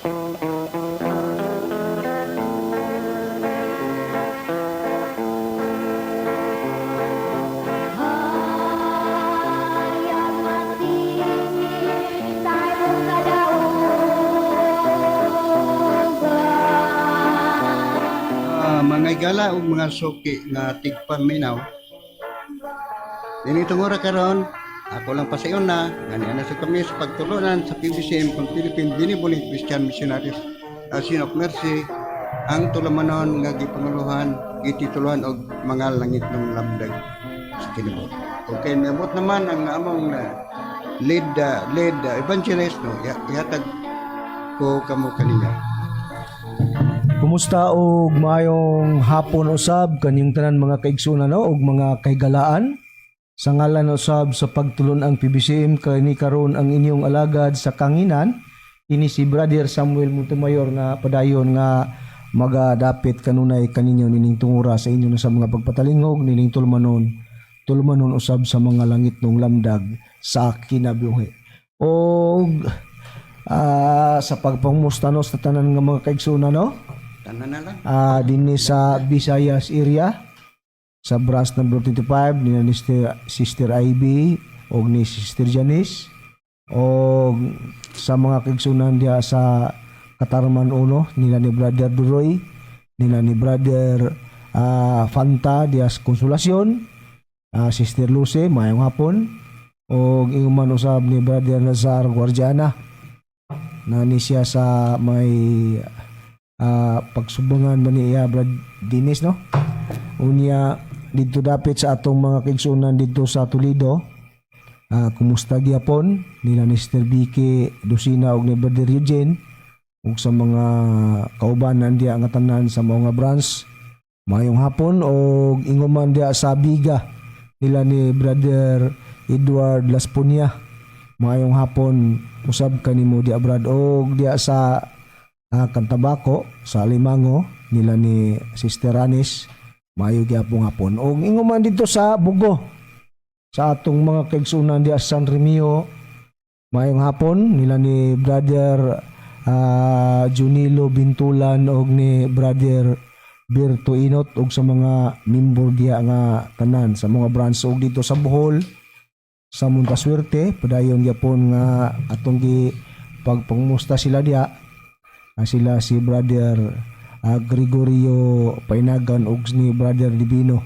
Hayag mati sa imong kadaugan. Mga higala ug mga suki nga tigpaminaw. Dini tungura karon, ako lang pasayon na nga niana sa kami sa pagtulunan sa PBCM kung Philippine Benevolent Christian Missionaries Association of Mercy, ang tulamanon nga gipanguluhan, gitituluhan og Mga Langitnong Lamdag sa Kinabuhi. Okay, niabot naman ang among lead evangelist, no, ihatag ko kamo kaniya. Kumusta og maayong hapon usab kanyong tanan, mga kaigsunan, no, ug mga kahigalaan. Sa ngalan usab sa pagtulon ang PBCM, kani karon ang inyong alagad sa kanginan, ini si Brother Samuel Montemayor nga padayon nga magadapit kanunay kaninyo nining tungura sa inyo na sa mga pagpatalingog nining tulumanon usab sa Mga Langitnong Lamdag sa Kinabuhi. Og sa pagpangmusta, no, sa tanan nga mga kaigsunan, no, Tanan na lang. Dinhi sa Visayas area, sa branch number 25 ni Sister Ivy og ni Sister Janice, og sa mga kaigsunan diha sa Katarman Uno nila ni Brother Duroy, nila ni Brother Fanta diha sa Consolacion, Sister Lucy, maayong hapon, og ingon man usab ni Brother Nazar Guardiana na ni siya sa may pagsubangan ba ni iya, Brad Dennis, no? Unya didto dapit sa atong mga kaigsunan didto sa Toledo, kumusta gyapon nila ni Sister Vicky Lucina ug ni Brother Eugene, ug sa mga kaubanan diya nga tanan sa mga branch, maayong hapon. Og ingon man diya sa Biga nila ni Brother Edward Laspunia, maayong hapon usab kanimo diya, Brad. Og diya sa Cantabaco sa Limango nila ni Sister Anis, maayo gyapon hapon. Og ingon man didto sa Bogo sa atong mga kaigsunan diya sa San Remio, maayong hapon nila ni Brother Junilo Bintulan og ni Brother Berto Inot, og sa mga member diya nga tanan sa mga branch. Og dito sa Bohol sa Montasuerte, padayon gyapon nga atong gi pagpangmusta sila diya. Sila si Brother Gregorio Painagan og ni Brother Divino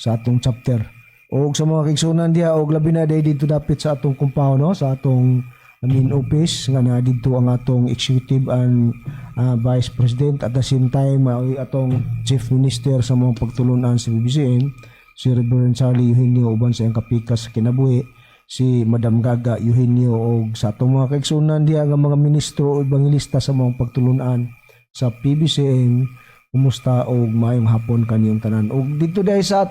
sa atong chapter, og sa mga kaigsunan diya, og labi na day didto dapit sa atong compound, no, sa atong main office nga na didto ang atong executive and vice president, at the same time mao'y atong chief minister sa mga pagtulunan sa PBCM, si Reverend Charlie Eugenio, uban sa iyang kapikas sa kinabuhi, si Madam Gaga Eugenio, og sa atong mga kaigsunan diha nga mga ministro o ebanghilista sa mga pagtulunan sa PBCM, kumusta og maayong hapon kaniyong tanan. Og didto dahil sa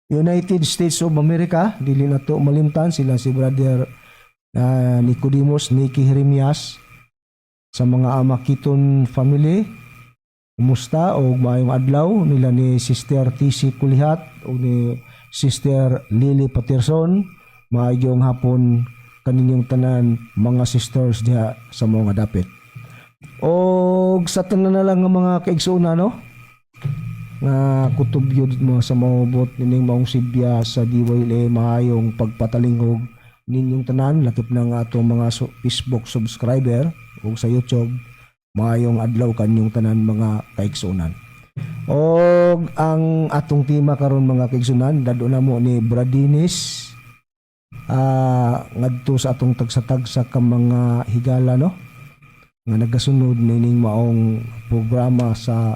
United States of America, dili na to malimtan sila si Brother Nicodemus Nicky Jeremias, sa mga Amakiton family, kumusta og maayong adlaw nila ni Sister TC Kulihat o ni Sister Lily Patterson. Maayong hapon kaninyong tanan, mga sisters diha sa mga dapit. Og sa tanan na lang nga mga kaigsoona, no, nga kutob yun mo sa maubot nining maong sibya sa DYLA, maayong pagpatalingog ninyong tanan, lakip na nga atong mga Facebook subscriber ug sa YouTube. Maayong adlaw kanyong tanan, mga kaigsuonan. Og ang atong tema karon, mga kaigsuonan, dado na mo ni Bradinis ngadto sa atong tagsa-tagsa ka mga higala, no, nga nagasunod nining maong programa sa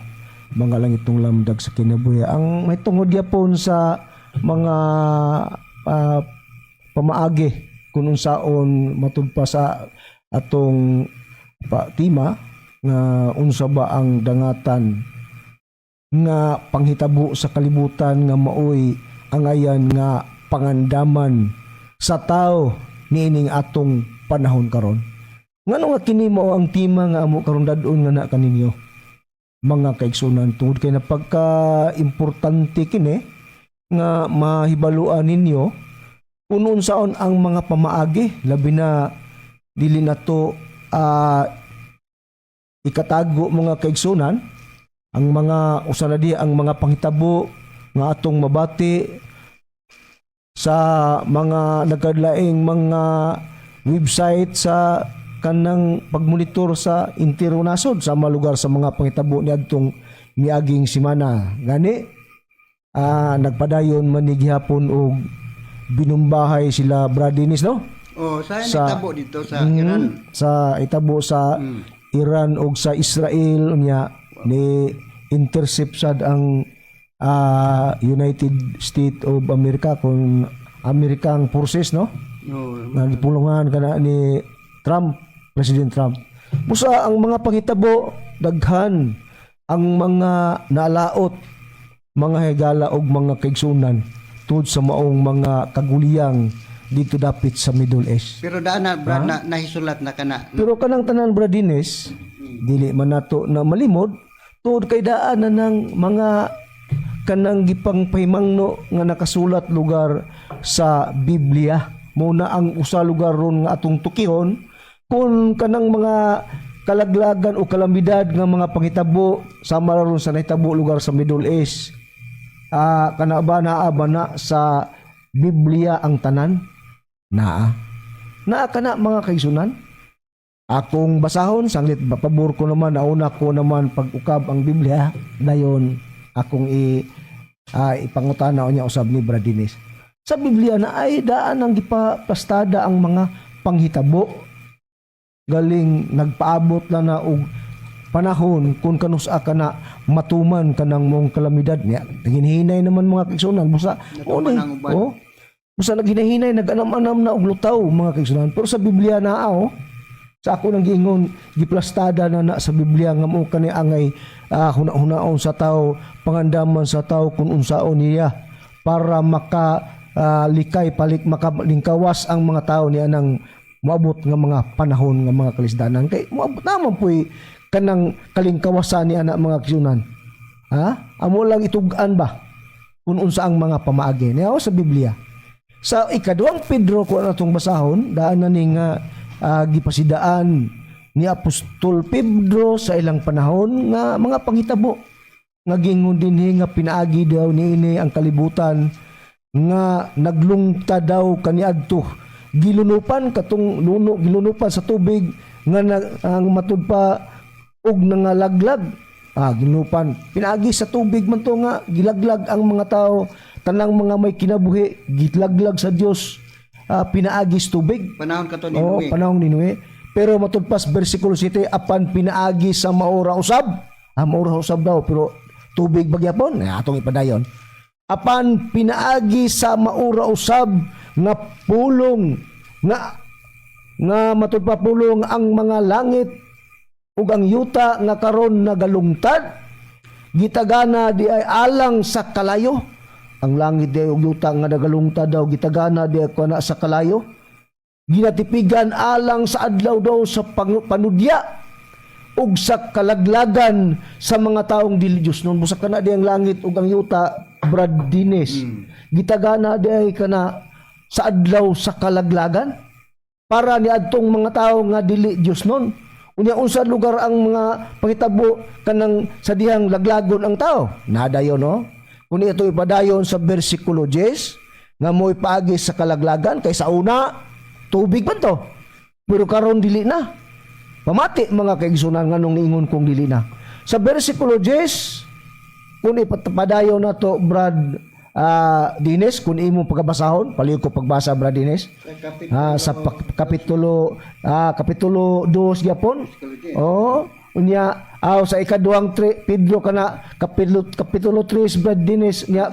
Mga Langitong Lamdag sa Kinabuhi, ang may tungod yapon sa mga pamaagi kung unsaon matud pa sa atong tema nga unsa ba ang dangatan nga panghitabo sa kalibutan nga maoy angayan nga pangandaman sa tao niining atong panahon karon. Ngano nga kini mao ang tema nga amo karon dadon nga na kaninyo, mga kaigsunan? Tungod kay napagka importante kini nga mahibaluan ninyo kung unsaon ang mga pamaagi, labi na dili nato Ikatago, mga kaigsunan, ang mga usa na di ang mga panghitabo nga atong mabati sa mga nagkalaing mga website sa kanang pagmonitor sa intiro nasod sa mga lugar sa mga panghitabo niadtong miaging simana. Gani nagpadayon man ni gihapon og binumbahay sila, Brad Dennis, no? Oh, sa nitabo dito sa Iran. Sa itabo sa Iran og sa Israel. Unya ni intercept sad ang United States of America, kung Amerikang forces, no? Oh, Nga gipulungan kana ni Trump, President Trump. Busa ang mga panghitabo, daghan ang mga nalaot, mga higala og mga kaigsunan, tuod sa maong mga kaguliyang dito dapit sa Middle East. Pero daan na, Brad, na nahisulat na kana. Pero kanang tanan, Brad Dines, dili man nato na malimod tuod kay daan na ng mga kanang gipang pahimangno nga nakasulat lugar sa Biblia. Mao na ang usa lugar ron nga atong tukihon kung kanang mga kalaglagan o kalamidad nga mga panghitabo sama ron sa nahitabo lugar sa Middle East. Kana ba, naa ba na sa Biblia ang tanan? Naa. Naa kana, mga kaigsunan. Akong basahon sanglit, pabor ko naman nauna ko naman pag-ukab ang Biblia, dayon akong i ipangutana niya usab ni Brad Dennis. Sa Biblia na ay daan ang gipaplastada ang mga panghitabo, galing nagpaabot na na og panahon kung kanusa ka na matuman kanang mong kalamidad niya. Naghinhinay naman, mga kaigsunan, busa Natuman ang uban. Oh, busa naghinay-hinay, nag-anam-anam na og lutaw, mga kaigsunan. Pero sa Biblia na, oh, sa ako nang giingon, giplastada na na sa Biblia nga mo kani angay huna-hunaon sa tao, pangandaman sa tao kung unsaon niya para maka likay palik makalingkawas ang mga tao niya nang moabot nga mga panahon nga mga kalisdanan, kay moabot naman po'y kanang kalingkawasan ni ana, mga kaigsunan, ha. Amo lang itug-an ba kung unsa ang mga pamaagi niya sa Biblia. Sa Ikaduhang Pedro ko na itong basahon, daan na ni nga gipasidaan ni Apostol Pedro sa ilang panahon nga mga panghitabo nga gingon dinhi nga pinaagi daw niini ang kalibutan nga naglungta daw kaniadto, gilunupan katong luno, gilunupan sa tubig nga na, ang matud pa og nangalaglag. Gilunupan pinaagi sa tubig man to nga gilaglag ang mga tao, tanang mga may kinabuhi gilaglag sa Dios pinaagi sa tubig. Panahon kato ni Oo, Noe. Panahon ni Noe. Pero matud pas versikulo 7, apan pinaagi sa maura usab. Maura usab daw, pero tubig bagyapon. Eh, atong ipadayon. Apan pinaagi sa maura usab nga pulong nga nga matud pa pulong ang mga langit ug ang yuta nga karon nagalungtad gitagana di ay alang sa kalayo. Ang langit di ay ug yuta nga nagalungtad daw, gitagana di ay kana sa kalayo, ginatipigan alang sa adlaw daw sa panudya ug sa kalaglagan sa mga taong dili Diyos nun. Busa kana di ang langit ug ang yuta, Brad Dines, gitagana di ay kana sa adlaw sa kalaglagan para ni adtong mga tao nga dili Dios nun. Unya unsa lugar ang mga pangitabo kanang sa dihang laglagon ang tao? Nadayon, no? Kung ito ipadayon sa versikulo 10 nga mo'y paagi sa kalaglagan, kay sa una tubig man to. Pero karon dili na. Pamati, mga kaigsunan, nganong niingon kong dili na. Sa versikulo 10, kung ipadayon na to, Brad Dines, kung imong pagkabasahon, paliw ko pagbasa, Brad Dines. Sa kapitulo, Sa kapitulo 2 gyapon. Oo. Unya aw sa Ikaduhang Pedro kana kapitulo 3, Brad Dines, nya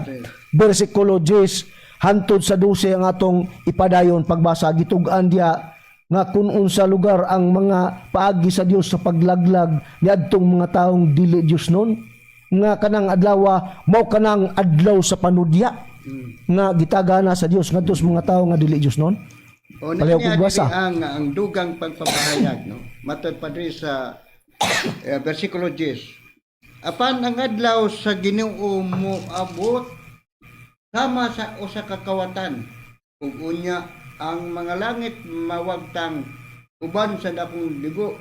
versikulo 10 hantod sa 12 ang atong ipadayon pagbasa. Gitug-an diya nga kung unsa lugar ang mga paagi sa Dios sa paglaglag niadtong mga taong dili Dios nun, nga kanang adlaw mao kanang adlaw sa panudya nga gitagana sa Dios ngadto sa mga tawo nga dili Dios nun. O, Palayaw niya kong basa. diri ang dugang pagpapahayag, no? Matod pa diri sa versikulo 10. Apan ang adlaw sa Ginoo moabot sama sa usa ka kawatan ug unya ang mga langit mawagtang uban sa dakong ligo.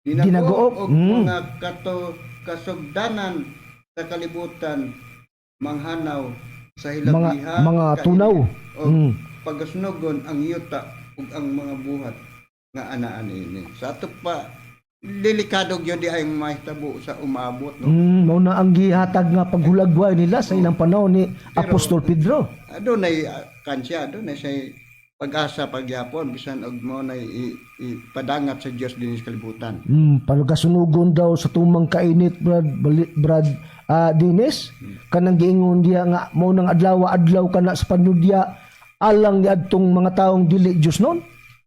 Dinagoop. Og mga kato kasugdanan sa kalibutan manghanaw sa Mga hilabiha mga kainit tunaw. og pagasunogon ang yuta ug ang mga buhat nga anaan ini. Sa ato pa, delikado gyud di ay mahitabo sa umabot, no. Mao na ang gihatag nga paghulagway nila sa ilang panahon ni Apostol Pedro. Adunay kansya, adunay say pag-asa pagyapon bisan og mo nay ipadangat sa Dios dinhi sa kalibutan. Pagkasunugon daw sa tumang kainit, Brad Brad Dennis, kanang giingon diya nga mao nang adlaw adlaw kana sa panudya alang niadtong mga taong dili Dios nun.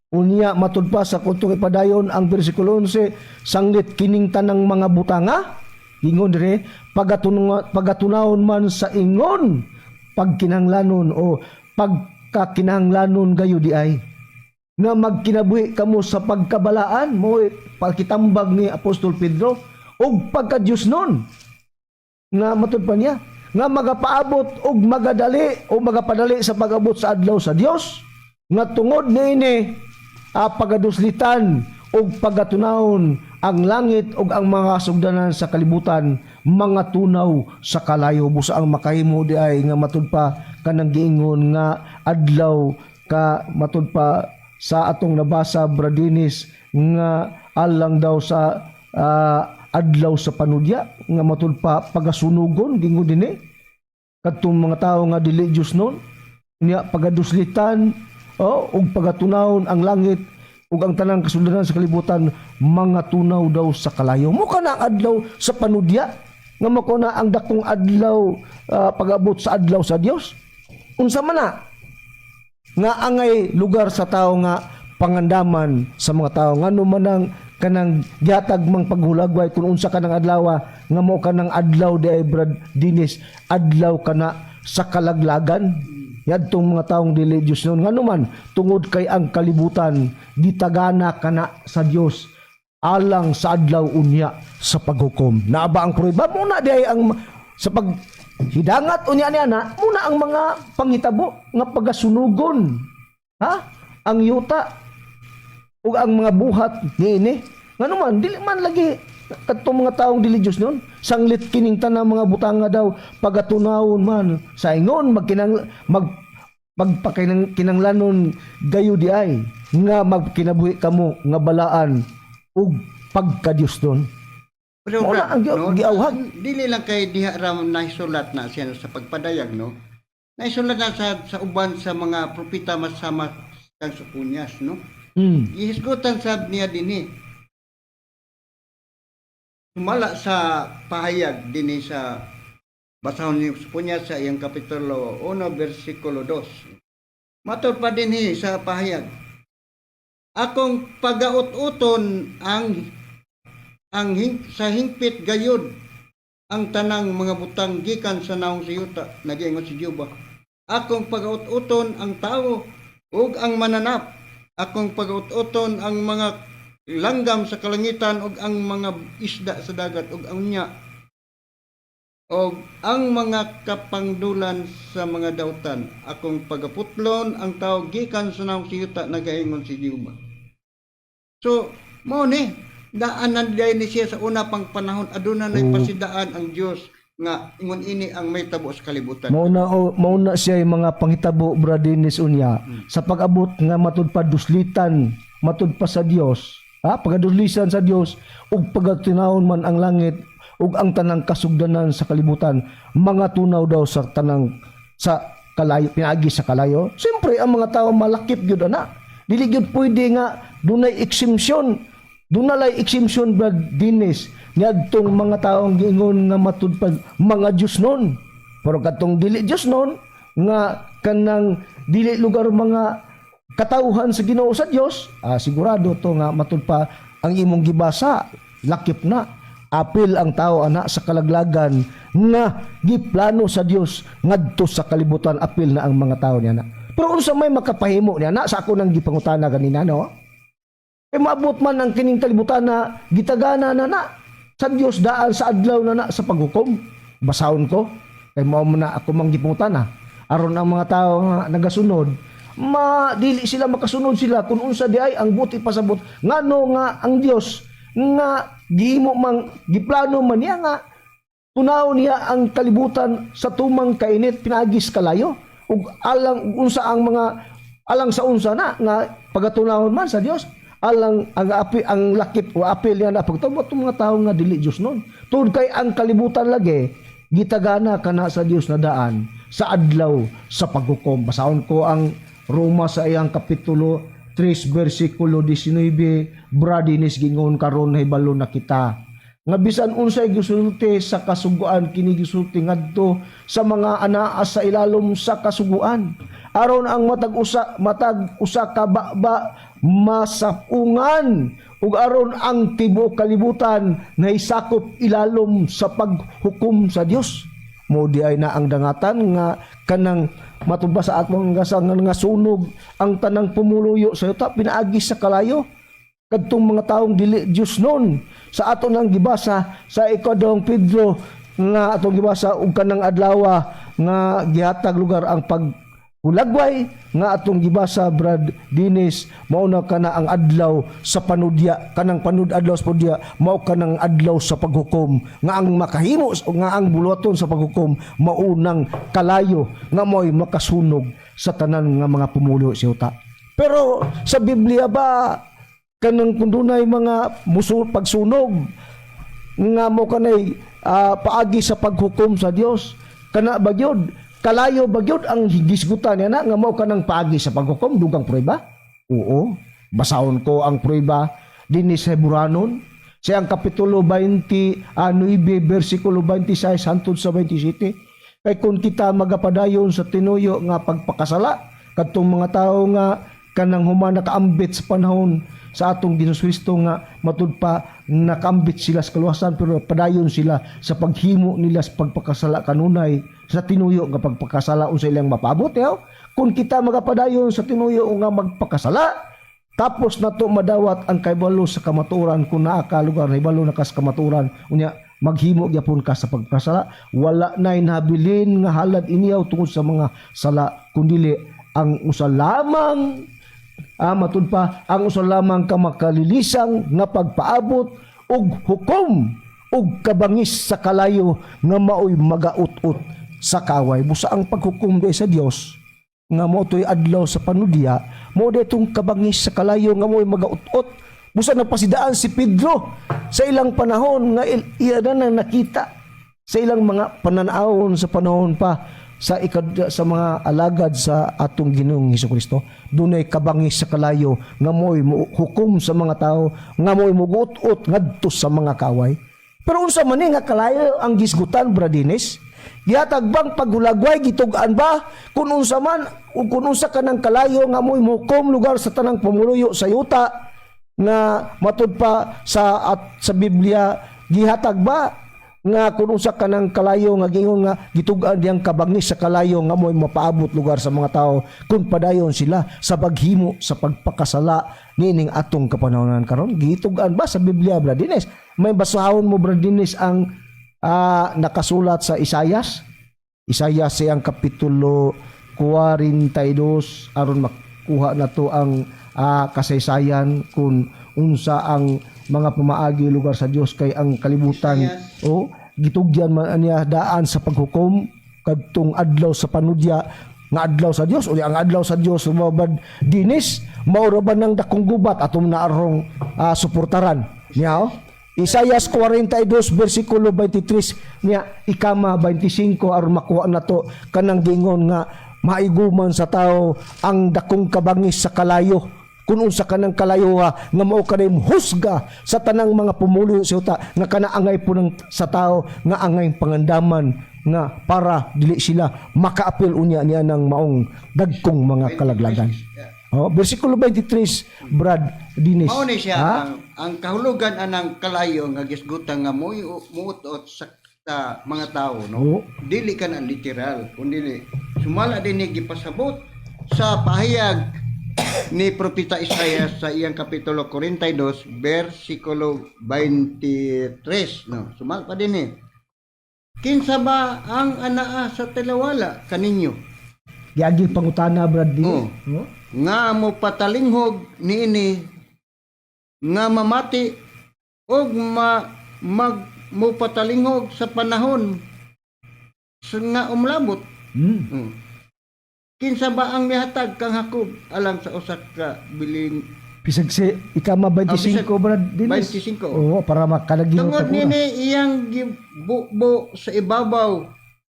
Unya matud pa sa kuntong ipadayon ang bersikulo 11, sanglit kining tanang mga butanga, ingon dire, pagatunawon man sa ingon pagkinahanglanon o pagkakinahanglanon gayo di ay nga magkinabuhi kamo sa pagkabalaan mo, pagkitambag ni Apostol Pedro, ug pagka-Diyos nun nga matud pa niya nga magapaabot og magadali o magapadali sa pag-abot sa adlaw sa Dios, nga tungod niini pagaduslitan ug pagatunawon ang langit ug ang mga sugdanan sa kalibutan mga tunaw sa kalayo. Busa ang makahimo di ay nga matud pa kanang giingon nga adlaw ka, matud pa sa atong nabasa, Bradinis, nga alang daw sa adlaw sa panudya nga matud pa pagasunugon, gingon dinhi, kadtong mga tawo nga dili Dios nun niya, pagaduslitan, oh, ug pagatunawon ang langit ug ang tanang kasuldanan sa kalibutan mga tunaw daw sa kalayo. Mo kana ang adlaw sa panudya nga mao na ang dakong adlaw, pag-abot sa adlaw sa Dios. Unsa man na nga angay lugar sa tao nga pangandaman sa mga tao, ngano man ang kanang gihatag mang paghulagway kung unsa kanang adlaw nga mao kanang adlaw di ay, Brad Dinis, adlaw kana sa kalaglagan yadtong mga taong dili Dios noon? Ngano man, tungod kay ang kalibutan gitagana kana sa Dios alang sa adlaw unya sa paghukom. Naa ba ang prueba mo na di ay ang sa pag hidangat unya niya na muna ang mga panghitabo nga pagasunugon, ha, ang yuta ug ang mga buhat niini? Ngano man, dili man lagi kadtong mga taong dili Dios nun. Sanglit kining tanang mga butanga daw pagatunawon man sa ingon magkinang mag magpakinang kinanglanon gayo di ay nga magkinabuhi kamo nga balaan ug pagka-Dios nun. Pero Mao na Brad, ang no, giawhag. Dili lang kay diha ra naisulat na siya sa pagpadayag, no. Naisulat na sa uban sa mga propeta, mas sama kang Sopoñas, no. Gihisgutan sab niya dinhi. Sumala sa pahayag dinhi sa basahon ni Sopoñas sa iyang kapitulo 1 bersikulo 2. Matod pa dinhi sa pahayag, akong pagaut-uton ang sa hingpit gayud ang tanang mga butang gikan sa naong sa yuta, nagiingon si Jehova. Akong pagaut-uton ang tawo ug ang mananap. Akong pagaut-uton ang mga langgam sa kalangitan ug ang mga isda sa dagat ug ang unya og ang mga kapangdulan sa mga dautan. Akong pagaputlon ang tao gikan sa naong sa yuta, nagaingon si Jehova. So, mao ni daanan diay ni siya sa una pang panahon, aduna nay pasidaan ang Dios nga ingon ini ang may tabo sa kalibutan. Mao na siya yung mga panghitabo, Brad Dennis, unya sa pag-abot nga matud pa duslitan matud pa sa Dios, ha, pagaduslisan sa Dios ug pagatinawon man ang langit ug ang tanang kasugdanan sa kalibutan mga tunaw daw sa tanang sa kalayo, pinaagi sa kalayo. Siyempre ang mga tao malakip gyud ana. Dili gyud pwede nga dunay exemption. Dunalay exemption, Brad Dennis, niadtong mga taong giingon nga matud pa mga Diyos nun. Pero katong dili Diyos nun nga kanang dili lugar mga katawhan sa Ginoo sa Dios, sigurado to nga matud pa ang imong gibasa lakip na apil ang tao ana sa kalaglagan nga giplano sa Dios ngadto sa kalibutan, apil na ang mga tao niya na. Pero unsa may makapahimo niya na sa ako nang gipangutana ganina, no? Eh maabot man ang kining kalibutan na gitagana na na sa Dios daan sa adlaw na na sa paghukom. Basahon ko kay mao man na ako mang gipangutana aron ang mga tao nga nagasunod ma dili sila makasunod sila kung unsa di ay ang buti pasabot ngano nga ang Dios. nga gihimo mang giplano man niya nga tunaw niya ang kalibutan sa tumang kainit pinaagi sa kalayo ug alang ug unsa ang mga alang sa unsa na nga pagatunawon man sa Dios alang ang api ang lakip o apil niya na pagtubo itong mga tawo nga dili Dios nun, tungod kay ang kalibutan lagi gitagana kana sa Dios na daan sa adlaw sa paghukom. Basahon ko ang Roma sa iyang kapitulo 3 bersikulo 19, Bradinis. Gingon karon hibalo na kita nga bisan unsay gisulti sa kasuguan, kini gisulti ngadto sa mga anaa sa ilalom sa kasuguan, aron ang matag usa ka baba masapungan ug aron ang tibuok kalibutan nahisakop ilalom sa paghukom sa Dios. Mo di ay na ang dangatan nga kanang matumba sa atong nga sa nga sunog ang tanang pumuluyo sa yuta pinaagi sa kalayo, kadtong mga taong dili Dios nun sa ato nang gibasa sa Ikadawang Pedro nga atong gibasa ug kanang adlawa nga gihatag lugar ang paghulagway nga atong gibasa, Brad Dinis. Mao na kana ang adlaw sa panudya, kanang panud adlaw sa panudya, mao kanang adlaw sa paghukom nga ang makahimo nga ang buluhaton sa paghukom maunang kalayo nga mo'y makasunog sa tanan nga mga pumulo sa yuta. Pero sa Biblia ba, kanang kung dunay mga musul pagsunog nga mo kanay paagi sa paghukom sa Dios, kana ba gyud kalayo ba gyud ang gisgutan niya na nga mao kanang paagi sa paghukom? Dugang prueba? Oo, basahon ko ang prueba dinhi sa Hebranon sa ang kapitulo 29 bersikulo 26 hangtod sa 27, kay kung kita magapadayon sa tinuyo nga pagpakasala, kadtong mga tawo nga kanang human nakaambit sa panahon sa atong Ginoong Kristo nga matud pa nakaambit sila sa kaluwasan, pero padayon sila sa paghimo nila sa pagpakasala kanunay, sa tinuyo nga pagpakasala, unsa ilang mapabot yaw? Kung kita magapadayon sa tinuyo nga magpakasala tapos nato madawat ang kahibalo sa kamatuoran, kung naa ka lugar hibalo na ka sa kamatuoran, unya maghimo gyapon ka sa pagpakasala, wala na nabilin nga halad iniyaw tungod sa mga sala, kundili ang usa lamang, matud pa ang usa lamang ka makalilisang nga pagpaabot og hukom og kabangis sa kalayo nga maoy magaut-ut sa kaway. Busa ang paghukom di sa Dios nga mo to'y adlaw sa panudya, mo ditong kabangis sa kalayo nga mo'y magaut-ut. Busa nagpasidaan si Pedro sa ilang panahon nga iya na nang nakita sa ilang mga pananawon sa panahon pa sa ikad, sa mga alagad sa atong Ginoong Hesukristo, dunay kabangis sa kalayo nga mo'y hukom sa mga tao nga mo'y mugut-ut ngadto sa mga kaway. Pero unsa man ni nga kalayo ang gisgutan, Bradines? Gihatag bang paghulagway? Gitug-an ba kun unsa man o kun unsa kanang kalayo nga mo'y muhukom lugar sa tanang pumuluyo sa yuta nga matud pa sa at sa Biblia? Gihatag ba nga kung unsa kanang kalayo nga giingon nga gitug-an diyang kabangis sa kalayo nga mo'y mapaabot lugar sa mga tao kung padayon sila sa paghimo sa pagpakasala niining atong kapanahonan karon? Gitug-an ba sa Biblia, Bradines? May basahon mo, Bradines, ang nakasulat sa Isayas, Isayas siyang kapitulo 42, aron makuha na to ang kasaysayan kung unsa ang mga pamaagi lugar sa Dios kay ang kalibutan o gitugyan man niya daan sa paghukom kadtong adlaw sa panudya nga adlaw sa Dios. Uli ang adlaw sa Dios mao dinis mao ra ba ng dakong gubat atong naarong suportaran niya, oh? Isayas 42 versikulo 23 niya ikama 25, aron makuha na to kanang gingon nga maiguman sa tao ang dakong kabangis sa kalayo, kung unsa kanang kalayo nga mao kanay husga sa tanang mga pumulo sa yuta nga kana angay po ng sa tao nga angay pangandaman nga para dili sila makaapil unya niya ng maong dagkong mga kalaglagan. Oh, bersikulo 23, Brad Dinis. Mao ni siya Ha? ang kahulugan anang kalayo nga gisgutan nga muot sa mga tao, no. Oo. Dili ka na literal, kundi sumala din ni gipasabot sa pahayag ni Propeta Isaiah sa iyang kapitulo 42 bersikulo 23, no. Sumala pa din eh. Kinsa ba ang anaa sa tilawala kaninyo? Giagi pangutana, Brad Dinis. Oo. No? Nga mo patalinghog niini nga mamati Ug ma mag mopatalingog sa panahon sa nga umlabot. Kinsa ba ang mihatag kang Jacob alang sa usa ka bilin? Bisag si ikama 25, Ah, Brad Dennis. 25. Oo, para makalagin Tungod nini iyang gibubo sa ibabaw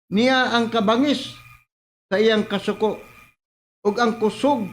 niya ang kabangis sa iyang kasuko ug ang kusog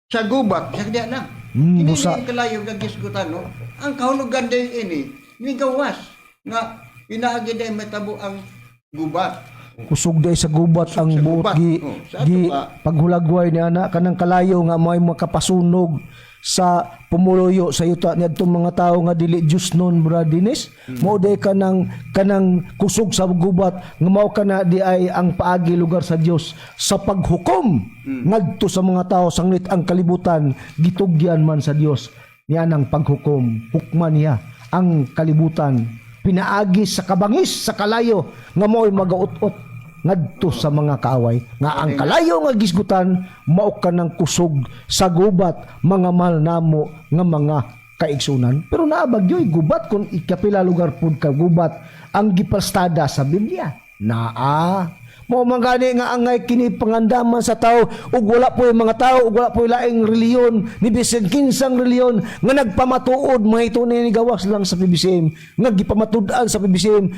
sa gubat. Sa diya lang. Kini busa. ni kalayo nga gisgutan, no. Ang kahulugan din ini ni gawas nga pinaagi day matabo ang gubat. Kusog day sa gubat ang sa buot gubat. gi, Oh, sa ato gi pa. paghulagway ni ana kanang kalayo nga may makapasunog sa pumuluyo sa yuta niadtong mga tawo nga dili Diyos nun, Brad Dennis. Mao day kanang kanang kusog sa gubat nga mao kana di ay ang paagi lugar sa Dios sa paghukom ngadto sa mga tawo sanglit ang kalibutan gitugyan man sa Dios niya ang paghukom. Hukman niya ang kalibutan pinaagi sa kabangis sa kalayo nga mao'y magaut-ot ngadto sa mga kaaway, nga ang kalayo nga gisgutan mao kanang kusog sa gubat, mga mahal namo nga mga kaigsunan. Pero naa ba gyoy gubat kung ikapila lugar pud ka gubat ang gipastada sa Biblia? Naa. Mao man gani nga angay kini pangandaman sa tao, ug wala po'y mga tao ug wala po'y laing reliyon ni bisan kinsang reliyon nga nagpamatuod mahito ni gawas lang sa PBCM nga gipamatud-an sa PBCM,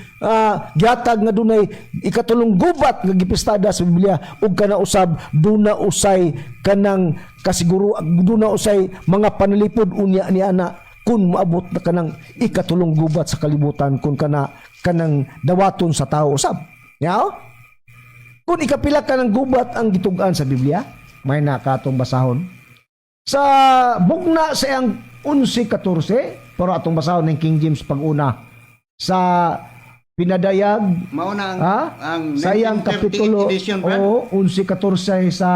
gihatag nga dunay ikatulong gubat nga gipistada sa Biblia ug kana usab duna usay kanang kasiguro, duna usay mga panalipod unya ni ana kun moabot na kanang ikatulong gubat sa kalibutan, kun kana kanang dawaton sa tao usab. Yaw? Kung ikapila ka ng gubat ang gitug-an sa Biblia, may nakatong basahon. Sa bugna sa iyang 11:14, pero atong basahon ng King James pag-una. Sa pinadayag, Mao na ang, ha? ang Sa iyang 1938 kapitulo, edition, Brad. oo, 11:14 sa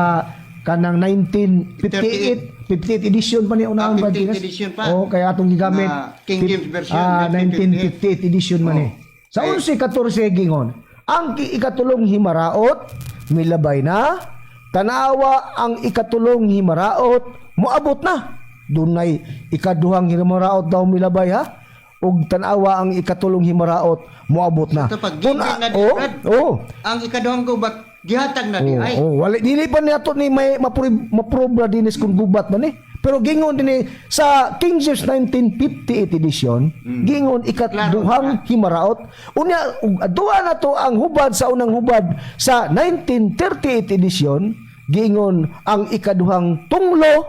kanang 1958 58 edition pa ni unahon Ah, ba 58 Gines? edition pa. Oo, kaya atong gigamit Na King James Version, 1958 edition man eh. Sa 11:14 gingon, ang ikatulong himaraot milabay na, tanawa ang ikatulong himaraot moabot na. Dunay ikaduhang himaraot daw milabay, ha? Ug tanawa ang ikatulong himaraot moabot na. Ito, pag Kung gikan na di, oo, Brad. oo. Ang ikaduhang gubat gihatag na di Oo, ay. oh, wala dili pa niya to ni may maprobe dinis kung gubat man eh. Pero gingon din eh, sa King James 1958 edition, gingon ikaduhang himaraot. Unya ug duha na to ang hubad sa unang hubad sa 1938 edition, gingon ang ikaduhang tunglo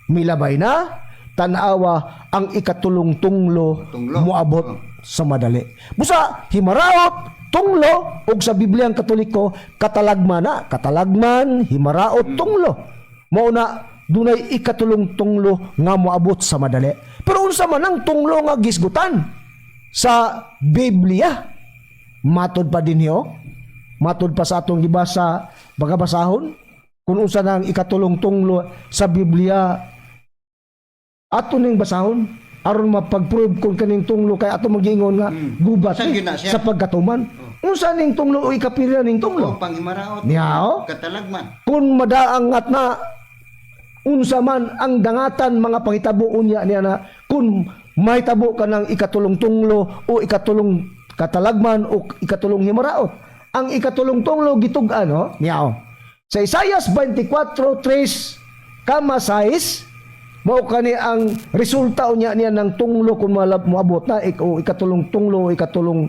milabay na, tanawa ang ikatulong tunglo, Tunglo. moabot sa madali. Busa himaraot, tunglo, ug sa Bibliang Katoliko katalagman na, katalagman, himaraot, tunglo. Mao na dunay ikatulong tunglo nga moabot sa madali. Pero unsa man ang tunglo nga gisgutan sa Biblia? Matod pa din hiyo. Matod pa sa atong gibasa, bagabasahon kung unsa nang ikatulong tunglo sa Biblia, ato ning basahon aron mapag-prove kung kaning tunglo kay ato magiingon nga gubat Saan eh, gyud na siya? sa pagkatuman. Unsa ning tunglo o ikapila ning O tunglo? panghimaraot. Niya, Katalagman. Kung madaang at na unsa man ang dangatan mga panghitabo unya niya na kung mahitabo ka ng ikatulong tunglo o ikatulong katalagman o ikatulong himaraot. Ang ikatulong tunglo gitug-an, no? Niya, oh. Sa Isaias 24:3 kama 6, mao kani ang resulta unya niya ng tunglo kung moabot na o ikatulong tunglo o ikatulong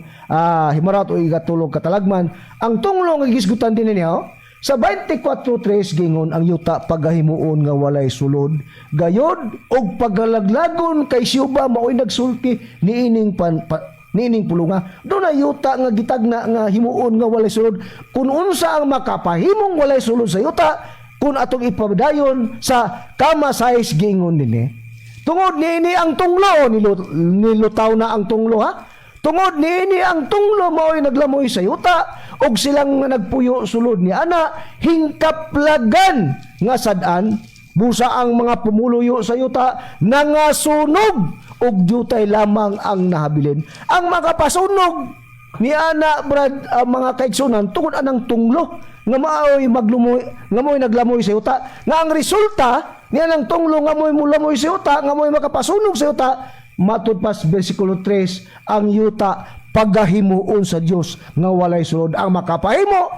himaraot o ikatulong katalagman. Ang tunglo nga gisgutan din niya, oh. Sa 24:3 gingon, ang yuta pagahimuon nga walay sulod gayod og pagalaglagon kay Siyuba maoy nagsulti niining niining pulunga. Dunay yuta nga gitagna nga himuon nga walay sulod. Kung unsa ang makapahimong walay sulod sa yuta kun atong ipadayon sa kama size, gingon dinhi, tungod niini ang tunglo, nilutaw na ang tunglo, ha. Tungod niini ang tunglo maoy naglamoy sa yuta ug silang nga nagpuyo sulod ni ana hingkaplagan nga sad-an, busa ang mga pumuluyo sa yuta nangasunog ug jutay lamang ang nahabilin. Ang makapasunog ni ana, Brad, ang mga kaigsunan, tungod anang tunglo nga maoy maglumoy nga mo'y naglamoy sa yuta, nga ang resulta niya ng tunglo nga mo'y mulamoy sa yuta, nga mo'y makapasunog sa yuta. Matud pa sa versikulo 3, ang yuta pagahimuon sa Dios nga walay sulod ang makapahimo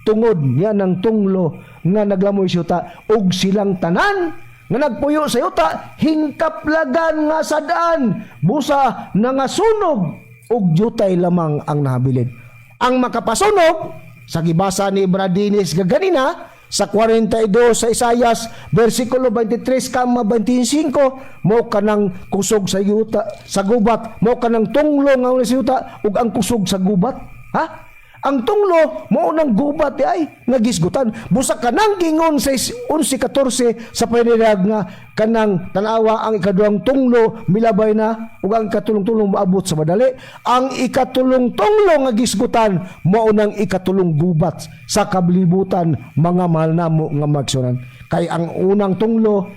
tungod niya ng tunglo nga naglamoy sa yuta, ug silang tanan nga nagpuyo sa yuta hingkaplagan nga sadaan busa nangasunog ug jutay lamang ang nahabilin. Ang makapasunog sa gibasa ni Bradinis gaganina sa 42 sa Isayas versikulo 23 kama 25, mo kanang kusog sa yuta sa gubat, mo kanang tunglo nga sa yuta ug ang kusog sa gubat, ha. Ang tunglo mao nang gubat di ay nga gisgutan. Busa kanang gingon sa 11:14 sa panilag nga kanang tanawa ang ikaduhang tunglo milabay na ug ang ikatulong tunglo moabot sa madali. Ang ikatulong tunglo nga gisgutan mao nang ikatulong gubat sa kalibutan, mga mahal namo nga magsunan. Kay ang unang tunglo,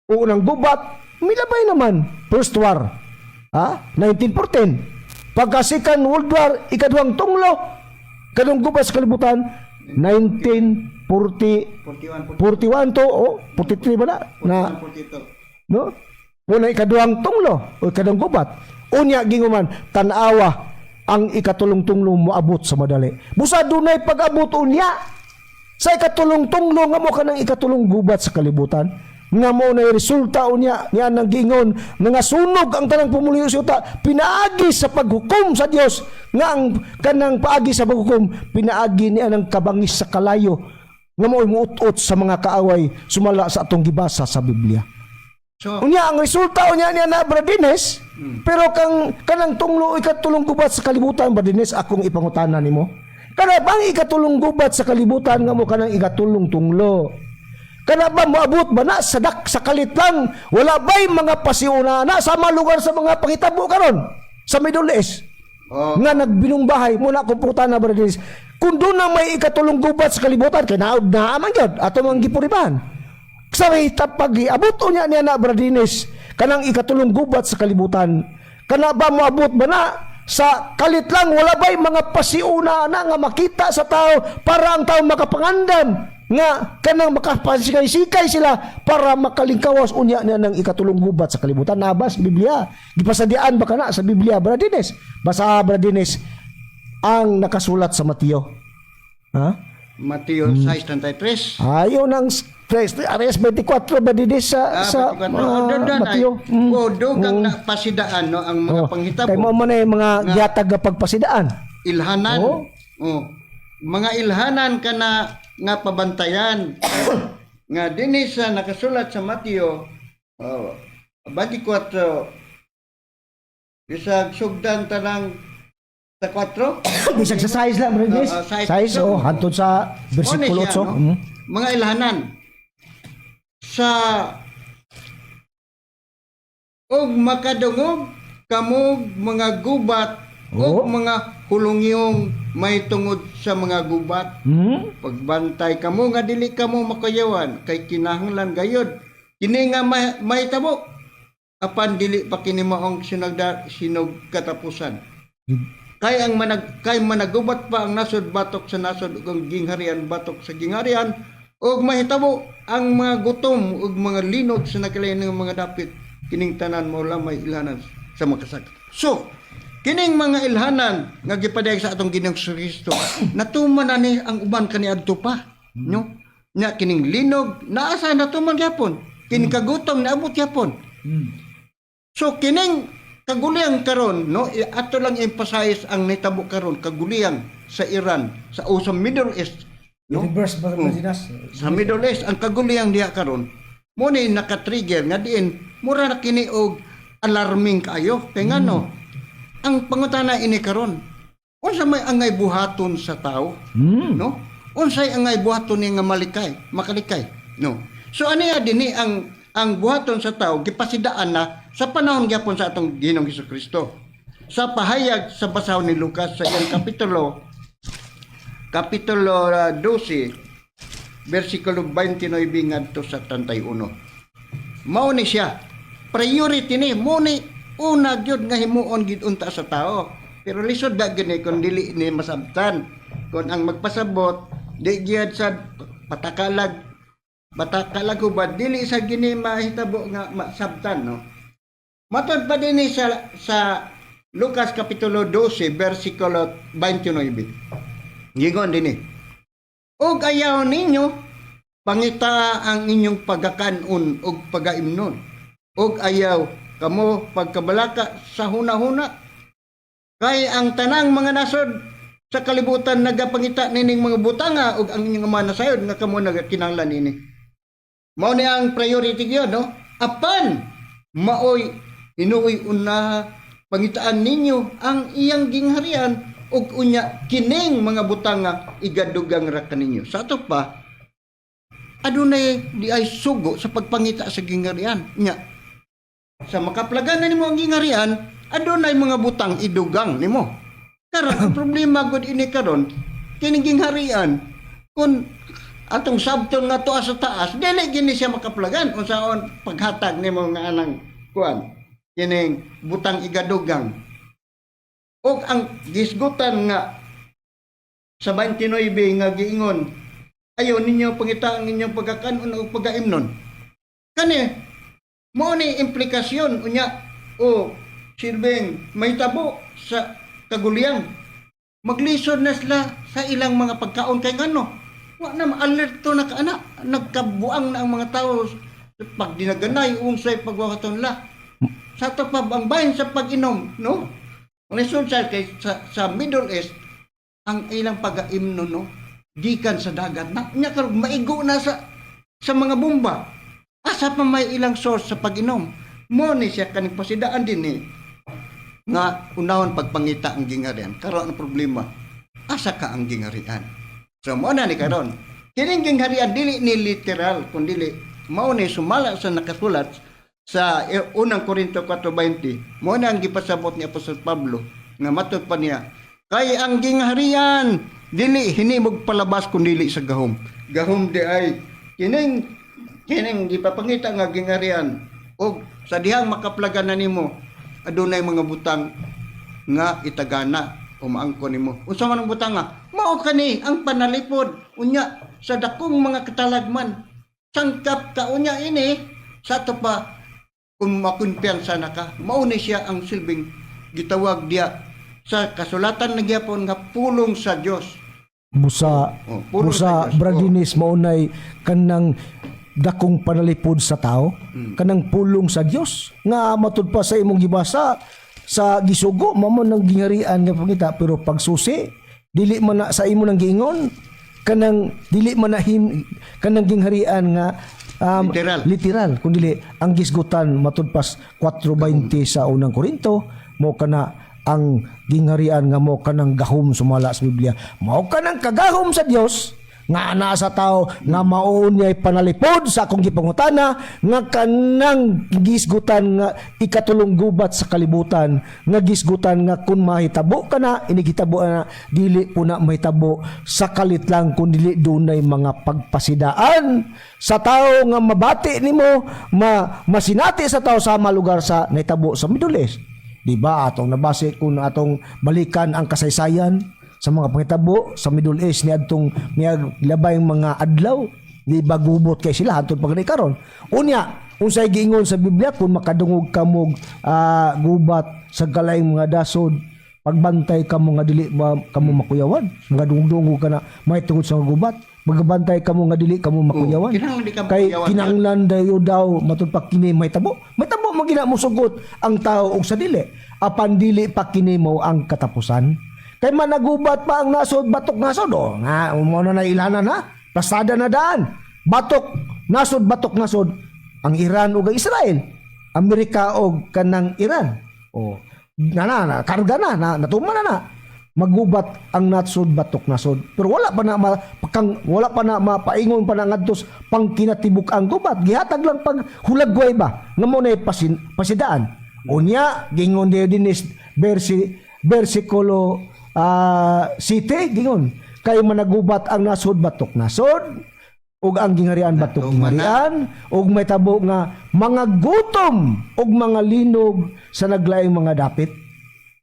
unang gubat, milabay naman. First War. Ha? 1914. Pagka Second World War, ikaduhang tunglo, kanang gubat sa kalibutan, 1940, 41, 41 to, oh, 43 ba na? Na, 42. no? Muna ikaduhang tunglo o ikaduhang gubat. Unya ginguman, tanawa ang ikatulong tunglo moabot sa madali. Busa dunay pag-abot unya sa ikatulong tunglo nga mo kanang ikatulong gubat sa kalibutan nga mo na resulta unya niya nang giingon nga sunog ang tanang pumuliyo sa yuta pinaagi sa paghukom sa Dios, nga ang kanang paagi sa paghukom pinaagi niya ng kabangis sa kalayo nga mo'y muut-ut sa mga kaaway sumala sa atong gibasa sa Biblia. So, Unya ang resulta unya niya na, Bradines, pero kang kanang tunglo ikatulong gubat sa kalibutan, Bradines, akong ipangutana nimo. Kana bang ikatulong gubat sa kalibutan nga mo kanang ikatulong tunglo? Kana ba moabot ba na sa dak sa kalit lang? Wala ba'y mga pasiuna na sa mga lugar sa mga pangitabo karon sa Middle East? Oh. Nga nagbinong bahay mo na akong pangutana, Bradines. Kung doon na may ikatulong gubat sa kalibutan kay naod na man gyud ato mang gipuriban. Sa may pag abot niya niya na, Bradines, kanang ikatulong gubat sa kalibutan. Kana ba moabot ba na sa kalit lang? Wala ba'y mga pasiuna na nga makita sa tao para ang tao makapangandam nga kanang makapasikay-sikay sila para makalingkawas unya niya ng ikatulong gubat sa kalibutan? Nabas Biblia, gipasadian ba kana sa Biblia, Bradines? Basa, Bradines, ang nakasulat sa Mateo, ha. Mateo 6:33. Ayon ang Ares 24 ba didi sa Ah, sa 24. Oh, doon, doon, Mateo. ay. Oh, dugang na pasidaan no ang mga Oh, panghitabo. kay mo man ay mga gihatag nga pagpasidaan. Ilhanan. Oh. Oh. Mga ilhanan kana nga pabantayan. Nga dinhi sa nakasulat sa Mateo, oh, 24, bisag sugdan tanang sa 4. Bisag sa size lang, Brandis. Size. Size, oh, hantod sa versikulo One siya, 8. no? Mga ilhanan sa og makadungog kamog mga gubat Oh. og mga hulungyong may tungod sa mga gubat. Pagbantay kamo nga dili kamo makayawan, kay kinahanglan gayod kini nga mahitabo, apan dili pa kini maong sinagda sinog katapusan. Kay ang manag kay managubat pa ang nasod batok sa nasod ug ang gingharian batok sa gingharian, ug mahitabo ang mga gutom ug mga linog sa nakalain ng mga dapit. Kining tanan mao lamay ilhanan sa makasakit. So kining mga ilhanan nga gipadayag sa atong Ginoong Kristo, natuman na ni ang uban kaniadto pa, no? Nya kining linog naa sa natuman gyapon, kining kagutom naabot gyapon. So kining kaguliyang karon, no, ato lang emphasize ang nitabo karon, kaguliyang sa Iran sa o sa Middle East, no? Reverse ba, Bradinas? Sa Middle East ang kaguliyang diha karon mo ni naka-trigger nga diin mura na kini og alarming kaayo. Kay ngano, ang pangutana ini karon, unsa may angay buhaton sa tao, no? Unsay angay buhaton ni nga malikay, makalikay, no? So ani dinhi ang buhaton sa tao gipasidaan na sa panahon gyapon sa atong Ginoong Kristo sa pahayag sa basahon ni Lucas sa iyang kapitulo 12 versikulo 29 ngadto sa 31. Mao ni siya priority ni mo ni una gyud nga himuon gid unta sa tao, pero lisod ba gyud ni kung dili ni masabtan, kung ang magpasabot di gyud sa patakalag patakalag ba dili sa gini mahitabo nga masabtan, no? Matod pa din sa Lucas Kapitulo 12 versikulo 29. Giingon dinhi. "Og ayaw ninyo pangita ang inyong pagakanon ug pagaimnon. Og ayaw kamo pagkabalaka sa huna-huna. Kay ang tanang mga nasod sa kalibutan nagapangita nining mga butanga ug ang inyong Ama nasayod nga kamo nagakinahanglan nini." Mao ni ang priority gyud, no? Apan maoy hinuoy una pangitaan ninyo ang iyang gingharian ug unya kining mga butanga igadugang ra kaninyo. Sa ato pa adunay di ay sugo sa pagpangita sa gingharian. Nya sa makaplagan na nimo ang gingharian, adunay mga butang idugang nimo. Karon ang problema gud ini karon, kining gingharian kung atong sabton nga tuwa sa taas, dili gini siya makaplagan unsaon paghatag nimo nga anang kuan kining butang igadugang. Og ang gisgutan nga sa 29 nga giingon, "Ayaw ninyo pangita ang inyong pagkakanon o pagaimnon," kani mao ni implikasyon unya o silbing mahitabo sa kaguliyang. Maglisod na sila sa ilang mga pagkaon kay ngano wa na ma-alerto na kaana, nagkabuang na ang mga tao pag dinaganay unsay pagwakaton la sa ato pa ang bahin sa pag-inom, no? Ang lisod sa kay sa Middle East ang ilang pagaimno, no, gikan sa dagat na. Nya karon maigo na sa mga bomba. Asa pa may ilang source sa pag-inom? Mo ni siya kaning pasidaan din ni nga unahon pagpangita ang gingharian. Karon ang problema, asa ka ang gingharian? So mo na ni karon, kining gingharian dili ni literal kun dili mao ni sumala sa nakasulat sa Unang Korinto 4:20. Mo na ang gipasabot ni Apostol Pablo nga matud pa niya, "Kay ang gingharian dili hinimog palabas kun dili sa gahom." Gahom di ay kining gipapangita nga gingharian og sa dihang makaplagan na nimo adunay mga butang nga itagana o maangko nimo. Unsa man ang butang nga mao kani ang panalipod unya sa dakong mga katalagman, sangkap ka unya ini sa ato pa kung makumpiyansa na ka. Mao ni siya ang silbing gitawag diya sa kasulatan na gyapon nga pulong sa Dios. Busa Oh, pulong busa sa Diyos. Brad Dennis, maunay kanang dakong panalipod sa tao, kanang pulong sa Dios nga matud pa sa imong gibasa sa gisugo mao man ng gingharian nga pangita, pero pagsusi dili man na sa imo nang giingon kanang dili man na him, kanang gingharian nga Literal. Literal kun dili ang gisgutan matud pas 4:20 sa Unang Korinto, mo kana ang gingharian nga mo kanang gahom sumala sa Biblia, mao kanang kagahom sa Dios nga naa sa tao nga mao niya panalipod sa akong gipangutana nga kanang gisgutan nga ikatulong gubat sa kalibutan nga gisgutan nga kung mahitabo kana inighitabo na dili po na mahitabo sa kalit lang kun dili dunay mga pagpasidaan sa tao nga mabati nimo masinati sa tao sa malugar sa nahitabo sa Middle East. Di ba atong nabase kung atong balikan ang kasaysayan sa mga panghitabo sa Middle East niadtong labay mga adlaw, di ba gubot kay sila hantod pa gani karon? Unya unsay giingon sa Biblia kung makadungog kamog gubat sa galaing mga dasod, pagbantay kamo nga dili ma, kamo makuyawan? Mga dungog ka na may tungod sa gubat, magbantay kamo nga dili kamo makuyawan. Oh, kinahanglan di ka Kay makuyawan. Kinahanglan dayo daw matud pa kini mahitabo, mahitabo man gina mosugot ang tao og sa dili, apan dili pa kini mo ang katapusan kay managubat pa ang nasod batok nasod. Oh nga mo na na ilanan ha, pasada na daan batok nasod, batok nasod, ang Iran ug ang Israel, Amerika og kanang Iran. Oh na na, na karga na, na natuman na na magubat ang nasod batok nasod, pero wala pa na pakang, wala pa na mapaingon pa na ngadto sa pangkinatibuk ang gubat. Gihatag lang pag hulagway ba nga mo na pasidaan. Unya gingon diyo dinis versikulo 7, gingon kay managubat ang nasod batok nasod ug ang gingharian batok Natuman na. gingharian ug may tabo nga mga gutom ug mga linog sa naglaing mga dapit.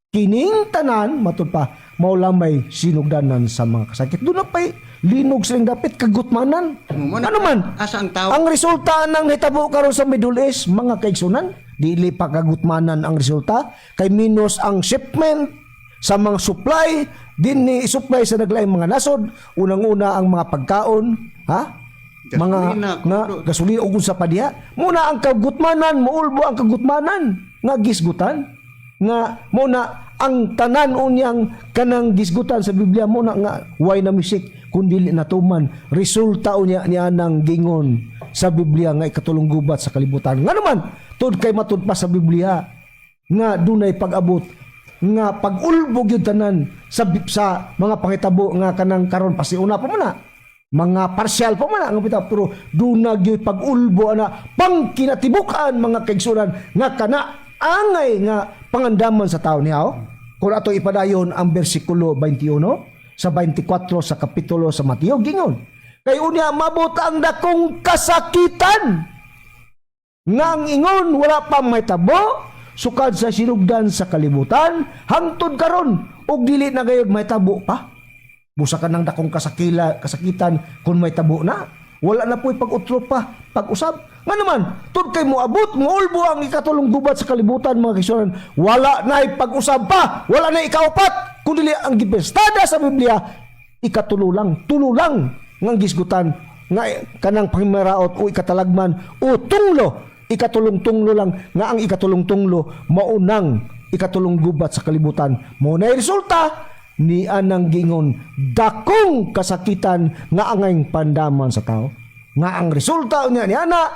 Kining tanan matud pa mao lamay sinugdanan sa mga kasakit. Doon na pa'y linog silang dapit kagutmanan. Mo na- Ano man Asa ang tao? Ang resulta ng hitabo karon sa Middle East, mga kaigsunan, Dili pa kagutmanan ang resulta kay minus ang shipment sa mga supply dinhi i-supply sa naglaing mga nasod, unang-una ang mga pagkaon, ha, mga Gasolina, nga krudo. Gasolina ug unsa pa diha. Muna ang kagutmanan, muulbo ang kagutmanan nga gisgutan nga mo na ang tanan unyang kanang gisgutan sa Biblia mo na nga way na misik kun dili natuman resulta unya niya nang gingon sa Biblia nga ikatulong gubat sa kalibutan. Nga naman tud kay matud pa sa Biblia nga dunay pag-abot nga pag-ulbog yung tanan sa mga pangitabo nga kanang karon pasiuna pa man na, mga partial pa man na nga bitaw, pero duna gyud pag-ulbo ana pangkinatibuk-an, mga kaigsunan, nga kana angay nga pangandaman sa tao niya, oh. Kung ato ipadayon ang bersikulo 21 sa 24 sa kapitulo sa Mateo, gingon kay unya mabot ang dakong kasakitan nga ang ingon wala pa mahitabo sukad sa sinugdan sa kalibutan hangtod karon ug dili na gayud mahitabo pa. Busa ka ng dakong kasakitan kung mahitabo na. Wala na po'y pag-utro pa, pag-usab. Nga naman, tud kay moabot, moulbo ang ikatulong gubat sa kalibutan, mga kaigsuonan, wala na pag-usab pa, wala na ikaupat, kun dili ang gipestada sa Biblia, ikatulo lang, tulo lang nga gisgutan, nga kanang pangimaraot o ikatalagman o tunglo, ikatulong tunglo lang, nga ang ikatulong tunglo, maunang ikatulong gubat sa kalibutan. Mo na resulta, ni anang gingon dakong kasakitan nga angay pandaman sa tao nga ang resulta niya ni ana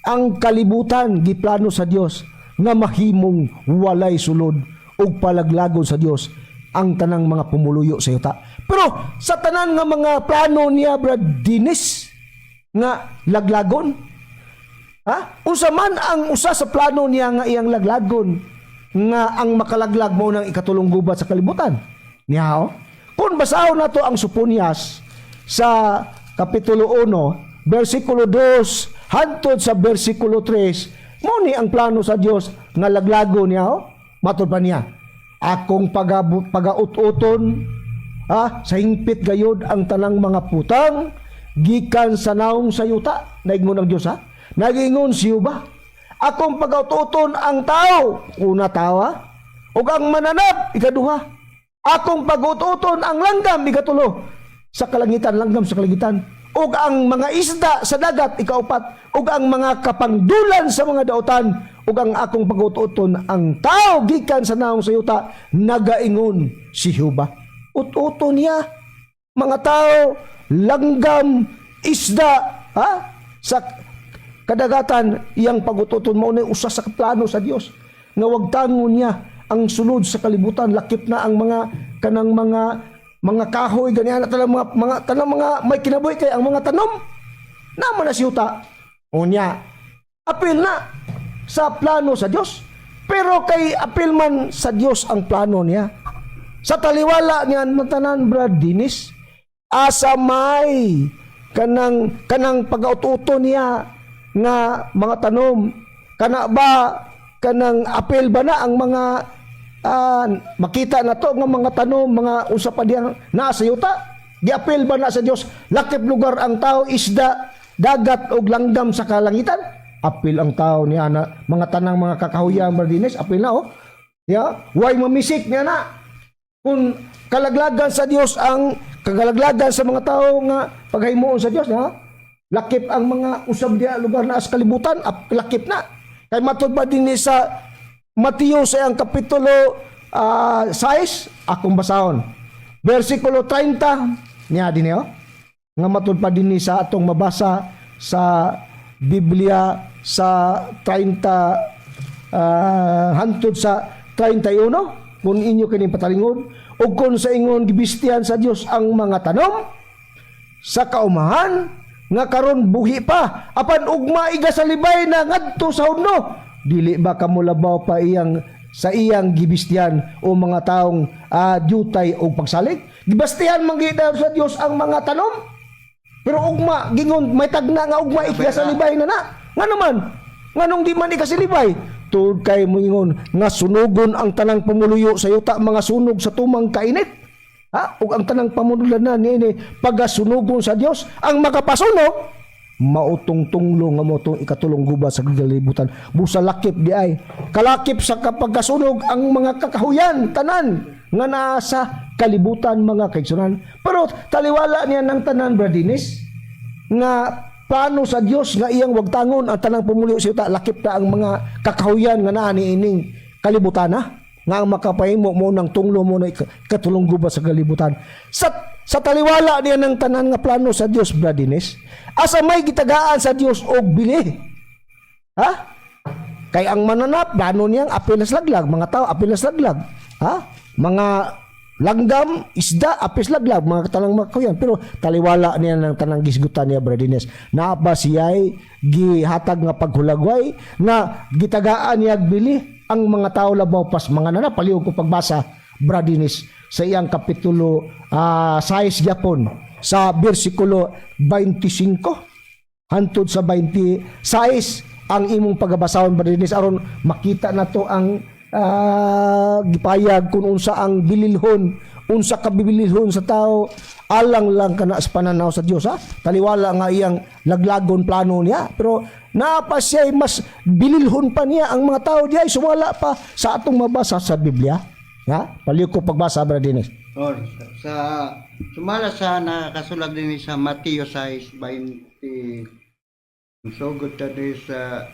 ang kalibutan giplano sa Dios nga mahimong walay sulod ug palaglagon sa Dios ang tanang mga pumuluyo sa yuta. Pero sa tanan nga mga plano niya, Brad Dennis, nga laglagon, ha, unsa man ang usa sa plano niya nga iyang laglagon nga ang makalaglag mo ng ikatulong gubat sa kalibutan niya, oh? Kung basahon nato ang Soponias sa kapitulo 1 bersikulo 2 hantod sa bersikulo 3, mo ni ang plano sa Dios nga laglago niya, oh. Matud pa niya, akong pagaut-uton, ha, sa hingpit gayod ang tanang mga putang gikan sa naong sa yuta, naingon ang Dios, ha. Nagingon siyo ba, akong pagaut-uton ang tao, una tao, ha? Ug ang mananap, ikaduha. Akong pag-ututon ang langgam, ikatulo sa kalangitan, langgam sa kalangitan, ug ang mga isda sa dagat, ikaupat, ug ang mga kapangdulan sa mga dautan, ug ang akong pag-ututon ang tao gikan sa naong sa yuta, nagaingon si Jehova. Ut-uton niya mga tao, langgam, isda, ha, sa kadagatan. Iyang pag-ututon mao na usa sa plano sa Dios nga wagtangon niya ang sulod sa kalibutan, lakip na ang mga kanang mga kahoy ganian, tanang mga tanang mga may kinabuhi, kay ang mga tanom naman na siyuta. Unya apil na sa plano sa Dios. Pero kay apil man sa Dios ang plano niya, sa taliwala niya matanan, Brad Dennis, asa may kanang kanang pagaututo niya nga mga tanom? Kana ba kanang apil ba na ang mga makita na to nga mga tanom, mga usa pa diyang naa sa yuta? Giapil ba na sa Dios, lakip lugar ang tao, isda, dagat ug langgam sa kalangitan? Apil ang tao niya na mga tanang mga kakahuyan, Brad Dennis, apil na, oh ya. Way mamisik niya na kung kalaglagan sa Dios ang kagalaglagan sa mga tao nga paghimuon sa Dios na lakip ang mga usab diya lugar na sa kalibutan, lakip na kay matud pa din ni sa Mateo sa iyang kapitulo 6, akong basahon versikulo 30 niya din, oh, nga matud pa din ni sa atong mabasa sa Biblia sa 30 hantod sa 31, kung inyo kining patalingod: "Ug kung sa ingon gibistihan sa Dios ang mga tanom sa kaumahan nga karon buhi pa apan ugma igasalibay na ngadto sa hudno, dili ba kamo labaw pa iyang sa iyang gibistihan o mga taong dyutay og pagsalig?" Gibastihan man gyud sa Dios ang mga tanom. Pero ugma, gingon, may tagna nga ugma ikasalibay na na. Nga naman, nganong di man ikasilibay? Tungod kay moingon nga sunugon ang tanang pumuluyo sa yuta, mga sunog sa tumang kainit. Ha? Ug ang tanang pamululan na niini pagasunugon sa Dios, ang makapasunog Mautong tunglo nga motong ikatulong gubat sa kalibutan. Busa lakip di ay. Kalakip sa kapagkasunog ang mga kakahuyan tanan nga naa sa kalibutan, mga kaigsunan. Pero taliwala niya ng tanan, Bradinis, nga plano sa Dios nga iyang wagtangon ang tanang pumuluyo sa yuta, lakip na ang mga kakahuyan nga naa niining kalibutan, ha? Nga ang makapahimo mo ng tunglo mo na ikatulong gubat sa kalibutan. Sa taliwala niya ng tanan nga plano sa Dios, Bradinis, asa may gitagaan sa Dios og bili, ha? Kay ang mananap, plano niyang apilas laglag, mga tao apilas laglag, ha? Mga langgam, isda, apis laglag, mga tanang mga kahuyan. Pero taliwala niya ng tanang gisgutan niya, Bradines. Naa ba siya'y gihatag nga paghulagway nga gitagaan niya bili ang mga tao labaw pas mga nanap? Palihog ko pagbasa, Bradinis, sa iyang kapitulo 6 gyapon sa bersikulo 25 hantod sa 26 ang imong pagabasahon, Bradinis, aron makita na to ang gipayag kung unsa ang bililhon, unsa ka bibililhon sa tao alang lang kana sa pananaw sa Dios, ha? Taliwala nga iyang laglagon plano niya, pero naa pa siya mas bililhon pa niya ang mga tao diay sumala pa sa atong mabasa sa Biblia, ha? Palihog ko pagbasa, Bradinis. Or sa sumala sa nakasulat din sa Mateo 6:20, sugod ta din sa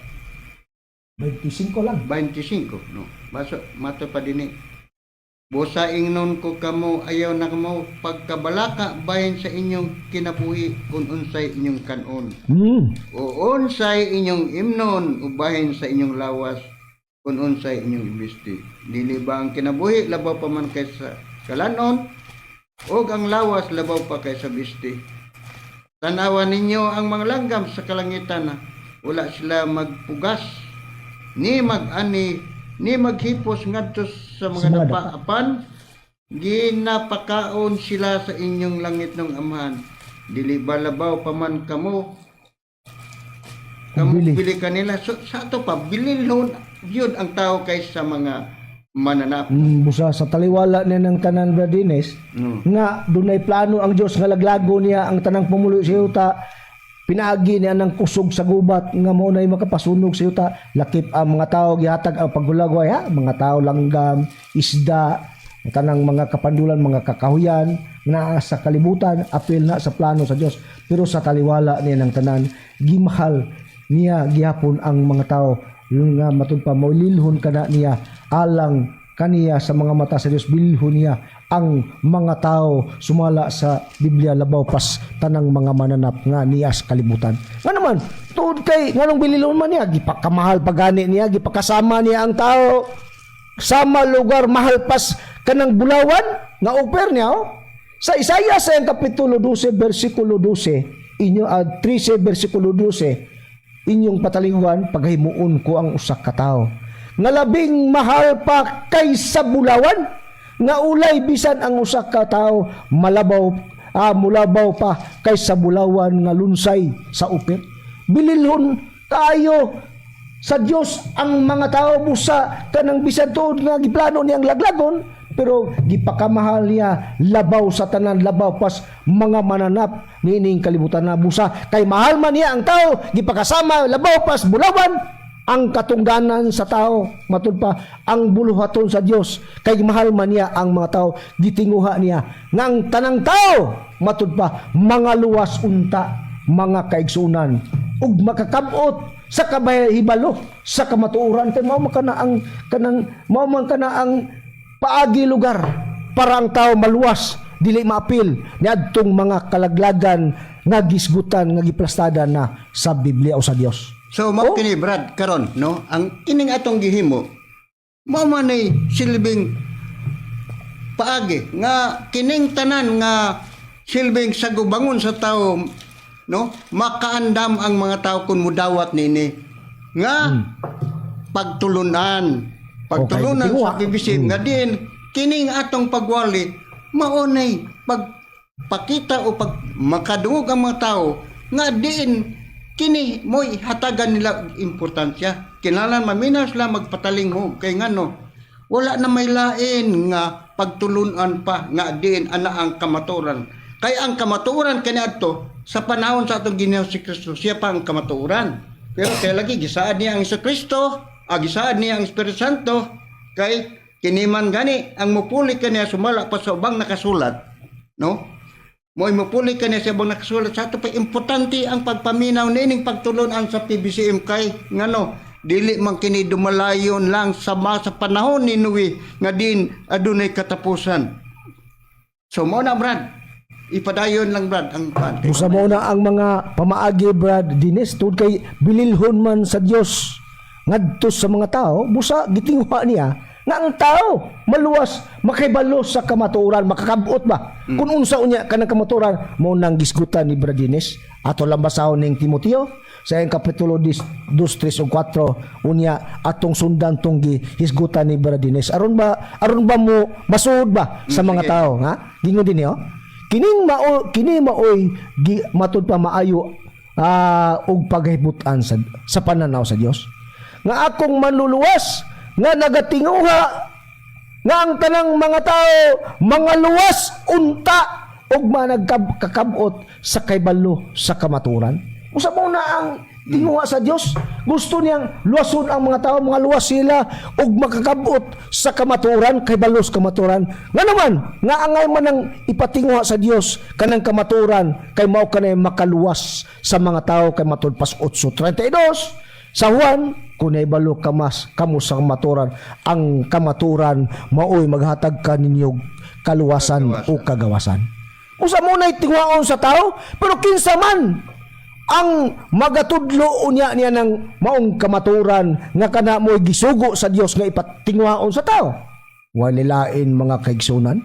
25 lang. 25, no? Baso mato pa dinhi: "Busa ingnon ko kamo, ayaw na kamo pagkabalaka bahin sa inyong kinabuhi kung unsay inyong kanon o unsay inyong imnon o bahin sa inyong lawas kung unsay inyong ibisti. Dili ba ang kinabuhi labaw pa man kaysa kalanon ug ang lawas labaw pa kaysa bisti? Tanawa ninyo ang mga langgam sa kalangitan na wala sila magpugas ni mag-ani ni maghipos ngadto sa mga Sa mga dapa, apan ginapakaon sila sa inyong langitnong Amahan. Dili ba labaw pa man kamo kamo Bili. bili kanila?" So, sa ato pa bililhon yun ang tao kaysa mga mananap. Busa sa taliwala niya ng tanan, Bradines, nga dunay plano ang Dios nga laglago niya ang tanang pumulo sa yuta pinaagi niya ng kusog sa gubat nga mao nay makapasunog sa yuta, lakip ang mga tao gihatag ang paghulagway, ha? Mga tao, langgam, isda, ang tanang mga kapandulan, mga kakahuyan na sa kalibutan, apil na sa plano sa Dios. Pero sa taliwala niya ng tanan, gimahal niya gihapon ang mga tao nga matud pa maulilhon kana niya alang kaniya sa mga mata sa Dios, bilhon niya ang mga tao sumala sa Biblia labaw pas tanang mga mananap nga niya sa kalibutan. Nga naman tuod kay nganong bililhon man niya, gipakamahal pa gani niya, gipakasama niya ang tao sama lugar mahal pas kanang bulawan nga offer niya, oh. Sa Isaiah sa iyang kapitulo 12 bersikulo 12 inyo, 13 bersikulo 12 inyong patalingwan: "Paghimuon ko ang usa ka tawo nga labing mahal pa kaysa bulawan, nga ulay bisan ang usa ka tawo malabaw mulabaw pa kaysa bulawan nga lunsay sa Ophir." Bililhon kaayo sa Dios ang mga tao busa kanang bisan tuod nga giplano niyang laglagon, pero gipakamahal niya labaw sa tanan, labaw pas mga mananap niining kalibutan na. Busa kay mahal man niya ang tao, gipakasama labaw pas bulawan ang katungdanan sa tao. Matud pa ang buluhaton sa Dios kay mahal man niya ang mga tao, gitinguha niya nga ang tanang tao matud pa mga luwas unta, mga kaigsunan, ug makakabot sa kabahibalo sa kamatuoran, kay mao man kana ang kanang mao man kana ang paagi lugar para ang tao maluwas, dili maapil niadtong mga kalaglagan nga gisgutan nga giplastada na sa Biblia o sa Dios. So mao kini, Brad, karon, no, ang kining atong gihimo mao man ay silbing paagi nga kining tanan nga silbing sagubangon sa tao, no, makaandam ang mga tao kung mudawat niini nga pagtulunan pagtulunan Okay, sa PBC nga diin kining atong pagwali maunay pagpakita o pag makadungog ang mga tao nga diin kini mo'y hatagan nila og importansya. Kinahanglan maminaw sila, magpatalinghog, kay ngano wala na may lain nga pagtulunan pa nga diin ana ang kamatuoran, kay ang kamatuoran kaniadto Sa panahon sa atong Ginoo si Kristo, siya pa ang kamatuoran. Pero kay lagi gisaad niya ang Hesus Kristo, gisaad niya ang Espiritu Santo, kay kini man gani ang mupuli kaniya sumala pa sa ubang nakasulat, no? Mo'y mupuli kaniya sa ubang nakasulat. Sa ato pa importante ang pagpaminaw niining pagtulunan sa PBCM, kay ngano dili man kini dumalayon lang sa panahon ni Noe nga din adunay katapusan. So mo na, Brad. Ipadayon lang, Brad, ang pan. Busa mo na ang mga pamaagi, Brad Dines, tungod kay bililhon man sa Dios ngadto sa mga tao, busa gitinguha niya nga ang tao maluwas, makibalo sa kamatuoran, makakabot ba kung unsa unya kanang kamatuoran. Mo nang gisgutan ni Brad Dines, ato lang basahon ning Timoteo sa iyang kapitulo 2, 3 ug 4. Unya atong sundan tong gihisgutan ni Brad Dines aron ba mo masuod ba sa mga tao ha. Gingon din niyo, kining mao, kini maoy matud pa maayo og paghibutan sa pananaw sa Dios nga akong manluluwas nga nagatinguha nga ang tanang mga tao mga luwas unta ug managkakabot sa kaybalo sa kamaturan. Usa mo na ang tinguha sa Dios. Gusto niyang luwason ang mga tao, mga luwas sila ug makakabot sa kamaturan, kaybalo sa kamaturan. Nga naman, nga angay man ang ipatinguha sa Dios kanang kamaturan kay mao kanay makaluwas sa mga tao, kay matud pas 8:32 sa Juan, kung naibalo kamas kamo sa kamaturan, ang kamaturan maoy maghatag kaninyo kaluwasan o kagawasan. Usa mo na tinguhaon sa tao, pero kinsa man ang magatudlo unya niya ng maong kamaturan nga kana mo'y gisugo sa Dios nga ipatinguhaon sa tao? Walilain, mga kaigsunan.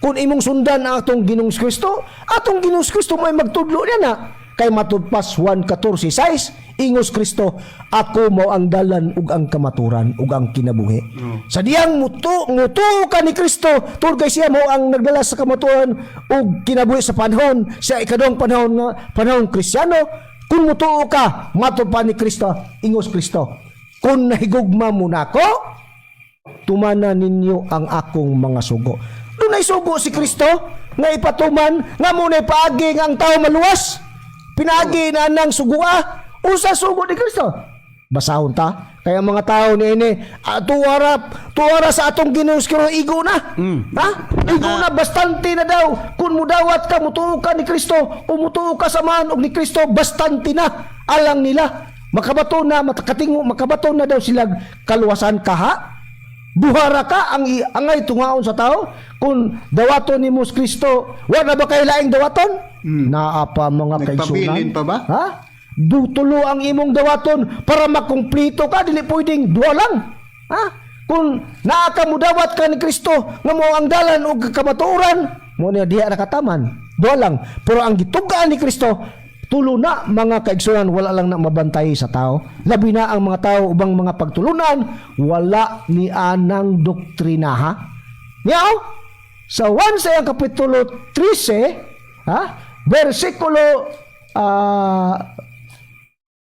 Kung imong sundan ang atong Ginoong Kristo, atong Ginoong Kristo may magtudlo niya na. Kay matud pas 1:14-6, ingos Kristo, "Ako mao ang dalan ug ang kamaturan ug ang kinabuhi." Sa diyang mutuo ka ni Kristo, tungod kay siya mao ang nagdala sa kamaturan ug kinabuhi sa panahon, sa ikaduhang panahon nga panahon Kristiyano, kung mutuo ka, matud pa ni Kristo, ingos Kristo, "Kung nahigugma mo nako, tumana ninyo ang akong mga sugo." Dunay sugo si Kristo nga ipatuman nga mo na paagi nga ang tao maluwas. Pinaagi na nang sugua. Unsa sugo ni Kristo? Basahon ta. Kaya mga tao ni ini, tuwara, tuwara sa atong Ginoong Kristo, igo na. Ha? Igo na, bastante na daw. Kung mudawat ka, mutuo ka ni Kristo, o mutuo ka sa man og ni Kristo, bastante na. Alang nila. Makabato na, matakatingo, makabato na daw sila kaluwasan kaha. Duhara ka ang angay tungaon sa tao kung dawaton ni Mus Kristo, wala ba kay laing dawaton? Naa pa, mga kaigsunan. Nagpabilin pa ba? Ha? Dutulo ang imong dawaton para makumplito ka, dili pwedeng duha lang. Ha? Kung naa ka mudawat ka ni Kristo nga mo ang dalan og kamatuoran, mo niya diha nakataman. Duha lang. Pero ang gitugaan ni Kristo tulo na, mga kaigsunan. Wala lang na mabantay sa tao. Labi na ang mga tao ubang mga pagtulunan, wala ni anang doktrina ha. Niya oh, sa 1 sa iyang kapitulo 13, ha? Versikulo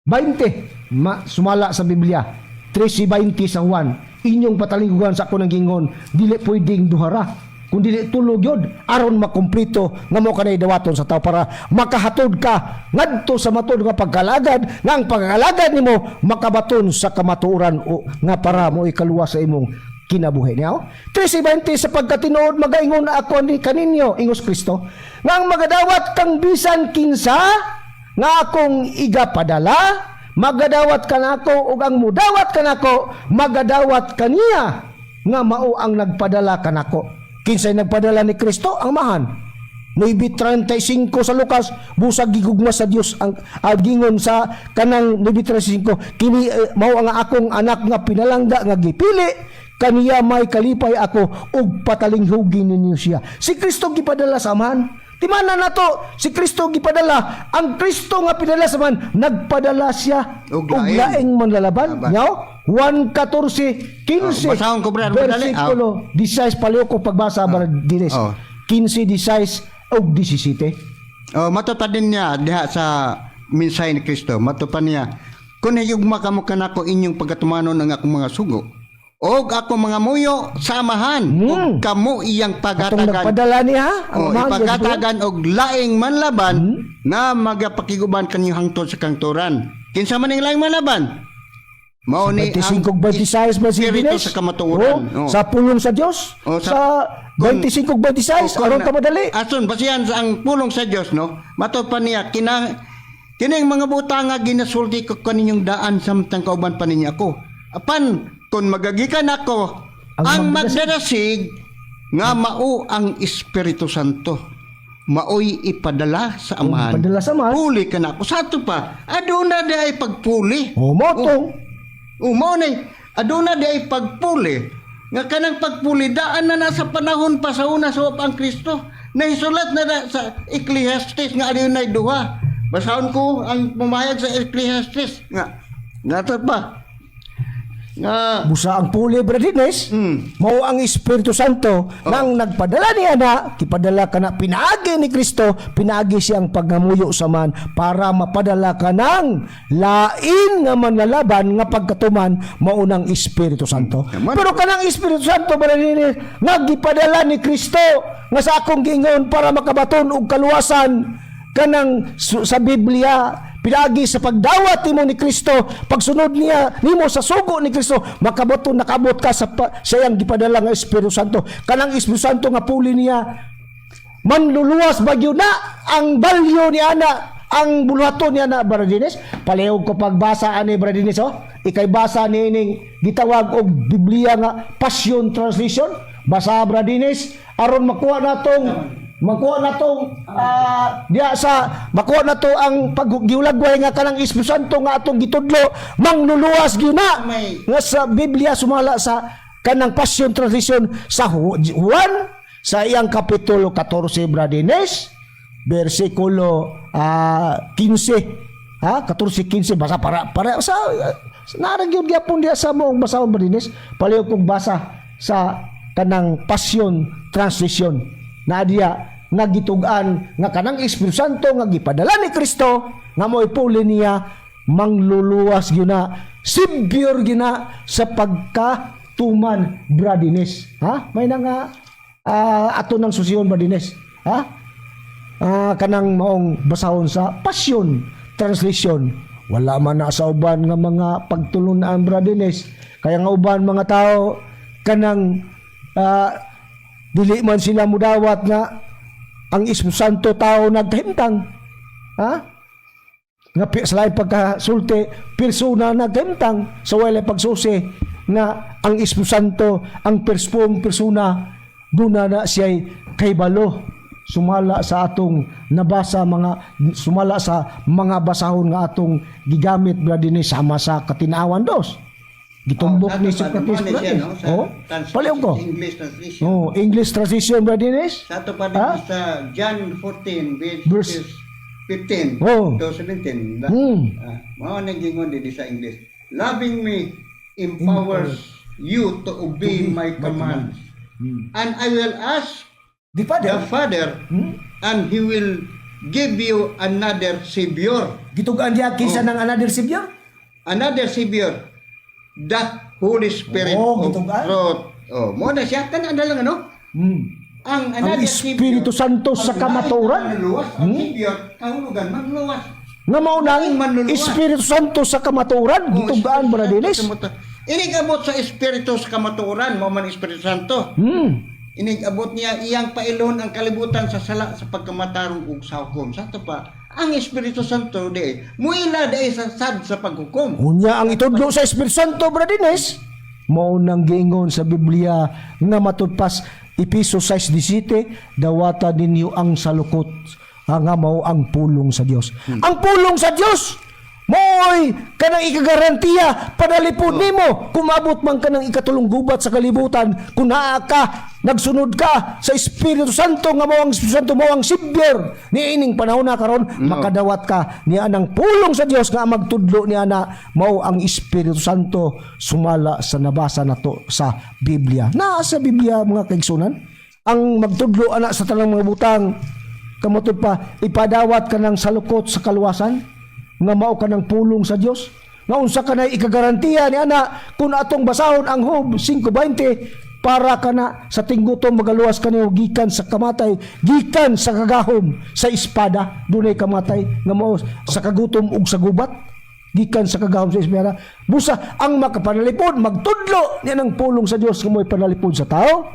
20 sumala sa Biblia, 13:20 sa 1, inyong patalingkugan sa ako ng gingon, dili pwedeng duhara kung dili tulo gyud aron makumplito nga mo kanay dawaton sa tao para makahatod ka ngadto sa matud nga pagkalagad nga ang pagkalagad nimo makabaton sa kamatuoran o nga para mo ikaluwas sa imong kinabuhi niya. 13:20, "Sapagkat tinuod magaingon ako ni kaninyo," ingos Kristo, "nga ang magadawat kang bisan kinsa nga akong igapadala magadawat kanako, ug ang mudawat kanako magadawat kaniya nga mao ang nagpadala kanako." Kinsay nagpadala ni Kristo? Ang Amahan. 9:35 sa Lucas, busag gigugma sa Dios ang gingon sa kanang 9:35, "Kini mao ang akong anak nga pinalangga nga gipili, kaniya may kalipay ako ug patalinghugi ninyo siya." Si Kristo gipadala sa Amahan. Timana nato, si Kristo gipadala, ang Kristo nga pinadala sa Amahan, nagpadala siya Og og laing. Laing manlalaban. Laban. Nyaw, 1:14, 15. Oh, basahon ko, Brad, madali. Versikulo 16, paliw ko pagbasa, Brad Dines. Oh. 15, 16 ug 17. Oh, matupad din niya diha sa mensahe ni Kristo. Matupad niya. "Kung nahigugma kamo kanako, inyong pagkatumanon ang akong mga sugo. Og ako mga muyo sa Amahan ug kamo iyang Atong pagatagan. nagpadala niya ang O, Amahan, Brad Dines. ipagatagan og laing manlaban nga magapakiguban kanyo hangtod sa kangturan. Kinsa man ning laing manlaban? Mao ni ang 25-26 ba si Espiritu Dines? sa kamatuoran. Oh, Oh. sa pulong sa Dios. Oh, sa 25-26 O, kung aron ka madali. Ason basihan sa ang pulong sa Dios, no? Matod pa niya kining mga butang nga ginasulti ko kaninyong daan samtang kauban pa ninyo ako. Apan kung magagikan ako Ang ang magdadasig. magdarasig nga mao ang Espiritu Santo, maoy ipadala sa Amahan. Ipadala sa Amahan. Puli ka na ako. Sa ato pa, aduna di ay pagpuli. Oh, mo to. O mao na aduna di ay pagpuli. Nga kanang pagpuli daan na na sa panahon pa sa una sa ang Kristo. Nahisulat na na sa Ecclesiastes nga adunay duha. Basahon ko ang pumayag sa Ecclesiastes nga natot pa nga. Busa ang puli, Brad Dines. Mao ang Espiritu Santo nang nagpadala niya na kipadala ka na pinaagi ni Kristo, pinaagi siyang paggamuyo sa man para mapadala ka ng lain nga manlalaban nga pagkatuman mao nang Espiritu Santo. Yaman. Pero kanang Espiritu Santo, Brad Dines, nga gipadala ni Kristo nga sa akong giingon para makabaton og kaluwasan kanang sa Biblia, pinaagi sa pagdawat nimo ni Kristo, pagsunod niya nimo sa sugo ni Kristo, makaboto nakabot ka sa iyang gipadala nga Espiritu Santo. Kanang Espiritu Santo nga puli niya manluluwas bagyo na ang balyo ni ana, ang buluhaton ni ana, Brad Dines. Palehog ko pagbasa ani, Brad Dines, oh. Ikay basa ni ining gitawag og Biblia nga Passion Translation. Basa, Brad Dines, aron makuha natong diya sa makuha nato ang paggiulagway nga kanang Espiritu Santo nga atong gitudlo mangluluwas gyud na nga sa Biblia sumala sa kanang Passion Translation sa Juan sa iyang kapitulo 14, Brad Dines, bersikulo 15, ha, 14:15. Basa para para sa narang gyud gyapon diya sa moong basahon, Brad Dines. Palihog kong basa sa kanang Passion Translation na diya nga gitug-an nga kanang Espiritu Santo nga gipadala ni Kristo nga mo'y puli niya mangluluwas gyud na, savior gyud na sa pagkatuman, Brad Dines, ha. May na nga ato ng susiyon, Brad Dines, ha. Kanang maong basahon sa Passion Translation, wala man na sa uban nga mga pagtulunan, Brad Dines. Kaya nga uban mga tao kanang dili man sila mudawat nga ang Espiritu Santo tao nagkahimtang, ha, nga sa laing pagkasulti persona nagkahimtang sa walay pagsusi nga ang Espiritu Santo ang perspong persona duna na siya'y kaybalo sumala sa atong nabasa, mga sumala sa mga basahon nga atong gigamit, Brad Dines, sama sa Katinawan dos gitumbok Oh, ni sa ato pa, Socrates, mo ni Brad siya, Dines. no? Sa Oh, translation, palihog ko. English translation. Oh, English translation, Brad Dines. Sa ato pa din Ha? sa John 14 Verse verses 15 to 17. Mao nang gingon dito sa English. "Loving me empowers you to obey my commands. And I will ask Di pa the Father and he will give you another Savior." Gitugaan diya kinsa ng another savior? Another Savior, the Holy Spirit Oh, of gitugaan. truth. Oh, mo na siya kan lang ano? Ang Ang another Espiritu Savior, Santo sa ang kamaturan. laing manluluwas, ang Savior, kahulugan, manluluwas. Nga mao nang Ang manluluwas. Espiritu Santo sa kamaturan, Oh, gitugaan Espiritu Brad Santo Dines. sa Inig abot sa Espiritu sa kamatuoran, mao man Espiritu Santo. Inig abot niya iyang pailon ang kalibutan sa sala, sa pagkamatarong ug sa hukom. Sa ato pa, ang Espiritu Santo di muila di sa sad sa paghukom. Unya ang itudlo sa Espiritu Santo, Brad Dines, mao nang giingon sa Biblia nga matud pas Epeso 6:17, dawata ninyo ang salukot nga mao ang pulong sa Dios. Ang pulong sa Dios mo'y kanang ikagarantiya padalipod nimo kung maabot man ka ng ikatulong gubat sa kalibutan kung naa ka nagsunod ka sa Espiritu Santo nga mao ang Espiritu Santo mao ang Savior niining panahon na karon, makadawat ka niya ng pulong sa Dios nga magtudlo niya na mao ang Espiritu Santo sumala sa nabasa nato sa Biblia. Naa sa Biblia, mga kaigsunan, ang magtudlo ana sa tanang mga butang. Kamatod pa, ipadawat ka ng salukot sa kaluwasan nga mao ka ng pulong sa Dios. Nga unsa kanay ikagarantiya ni ana kung atong basahon ang Job 5:20 para kana sa tinggutom magaluwas kaniyo gikan sa kamatay, gikan sa kagahom sa espada. Dunay kamatay nga mao sa kagutom ug sa gubat, gikan sa kagahom sa espada. Busa ang makapanalipod magtudlo niya ng pulong sa Dios nga mo'y panalipod sa tao,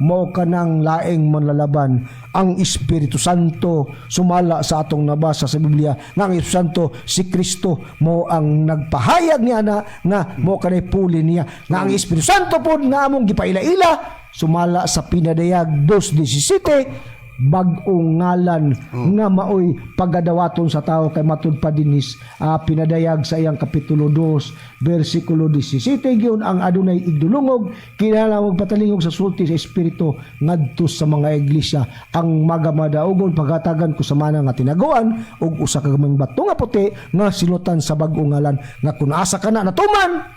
mao kanang laing manlalaban, ang Espiritu Santo, sumala sa atong nabasa sa Biblia nga ang Espiritu Santo, si Kristo, mo ang nagpahayag niya na nga mo kanay puli niya nga ang Espiritu Santo pod nga among gipaila-ila sumala sa Pinadayag 2:17, bag-ong ngalan nga maoy pagadawaton sa tao, kay matud pa dinis Pinadayag sa iyang kapitulo 2 bersikulo 17 gyud, ang adunay igdulungog kinahanglan magpatalingog sa sulti sa Espiritu ngadto sa mga iglesia. Ang magamadaugon, paghatagan ko sa mana nga tinaguan ug usa ka gamay bato nga puti nga silutan sa bag-ong ngalan, nga kun asa kana natuman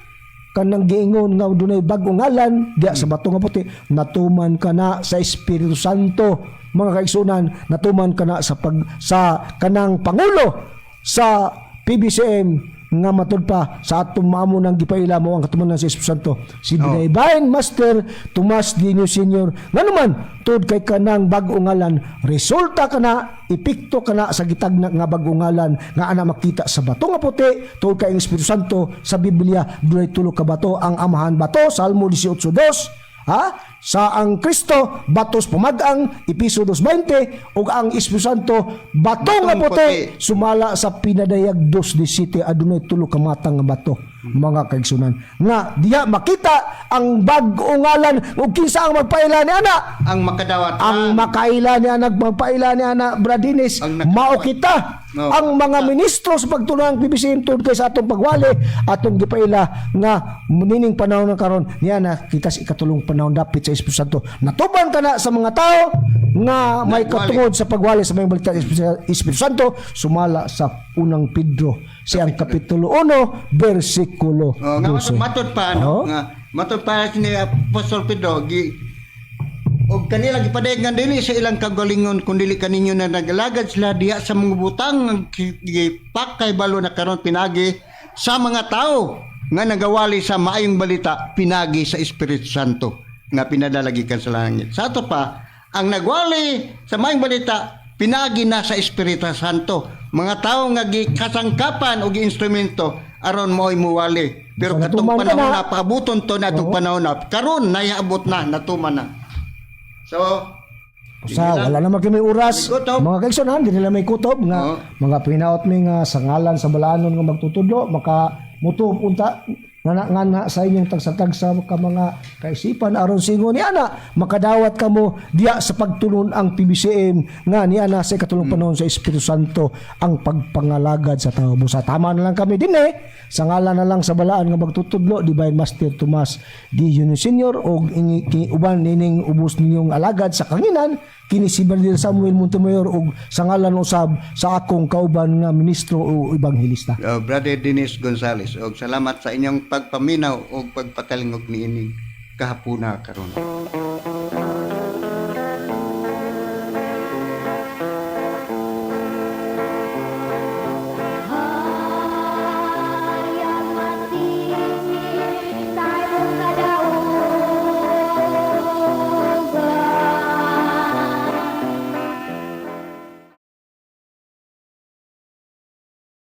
kanang giingon nga dunay bag-ong ngalan diya sa bato nga puti, natuman kana sa Espiritu Santo, mga kaigsunan. Natuman kana sa pag sa kanang pangulo sa PBCM nga matud pa sa atong mamo nang gipaila mo ang katumanan sa Espiritu Santo, si Divine Master Tomas Dino Senior. Nganuman, tuod kay kanang bag-ong ngalan, resulta kana, epekto kana sa gitagna nga bag-ong ngalan nga ana makita sa bato nga puti, tuod kay ang Espiritu Santo sa Biblia dunay tulo ka bato. Ang Amahan bato, Salmo 18:2, ha, sa ang Kristo batos pumag-ang, Episo 2:20, ug ang Espiritu Santo bato nga Batong puti, puti. Sumala sa Pinadayag 2:17, adunay tulo ka matang nga bato, mga kaigsunan, nga diha makita ang bag-ong ngalan. Ug kinsa ang magpaila ni ana? Ang makadawat. Ang makaila ni ana, magpaila ni ana, Bradinis, Ang nakadawat. mao kita, No. ang mga ministro sa pagtulong ang PBCM, tuod kay sa atong pagwali atong gipaila nga nining panahon ng karon niya na kita sa ikatulong panahon dapit sa Espiritu Santo. Natuban kana sa mga tao nga may Nagwali. katungod sa pagwali sa mga balita sa Espiritu Santo sumala sa Unang Pedro siyang kapitulo 1 bersikulo Oh, nga 12. matod pa no, Oh. nga matod pa ni Apostol Pedro gi og kanila gipadayag nga dili sa ilang kagalingon kun dili kaninyo na nagalagad sila diha sa mga butang nga gipakaybalo na karon pinagi sa mga tao nga nagawali sa maayong balita pinagi sa Espiritu Santo nga pinadala gikan sa langit. Sa ato pa, ang nagwali sa maayong balita pinagi na sa Espiritu Santo. Mga tao nga gikasangkapan og instrumento aron mo'y muwali. Pero Basta katong natuman ka panahon na. na paabuton to na atong panahon na karon naiabot na, natuman na. So, Sa wala naman kami oras. May kutob. Mga kaigsunan, di nila may kutob nga mga pinaot mi nga sa ngalan sa balaanon nga magtutudlo maka mutuob unta nga nga sa inyong tagsa-tagsa ka mga kaisipan aron singon ni ana makadawat kamo diya sa pagtulon ang PBCM nga ni ana sa ikatulong panahon sa Espiritu Santo ang pagpangalagad sa tao. Busa tama na lang kami din eh. Sa ngalan na lang sa balaan nga magtutudlo, Divine Master Tomas D. Junior Senior og uban nining ubos ninyong alagad sa kanginan, kini si Brother Samuel Montemayor, og sa ngalan usab sa akong kauban nga ministro o ebanghelista, Brother Dennis Gonzales, og salamat sa inyong pagpaminaw og pagpatalingog niining kahapuna karon.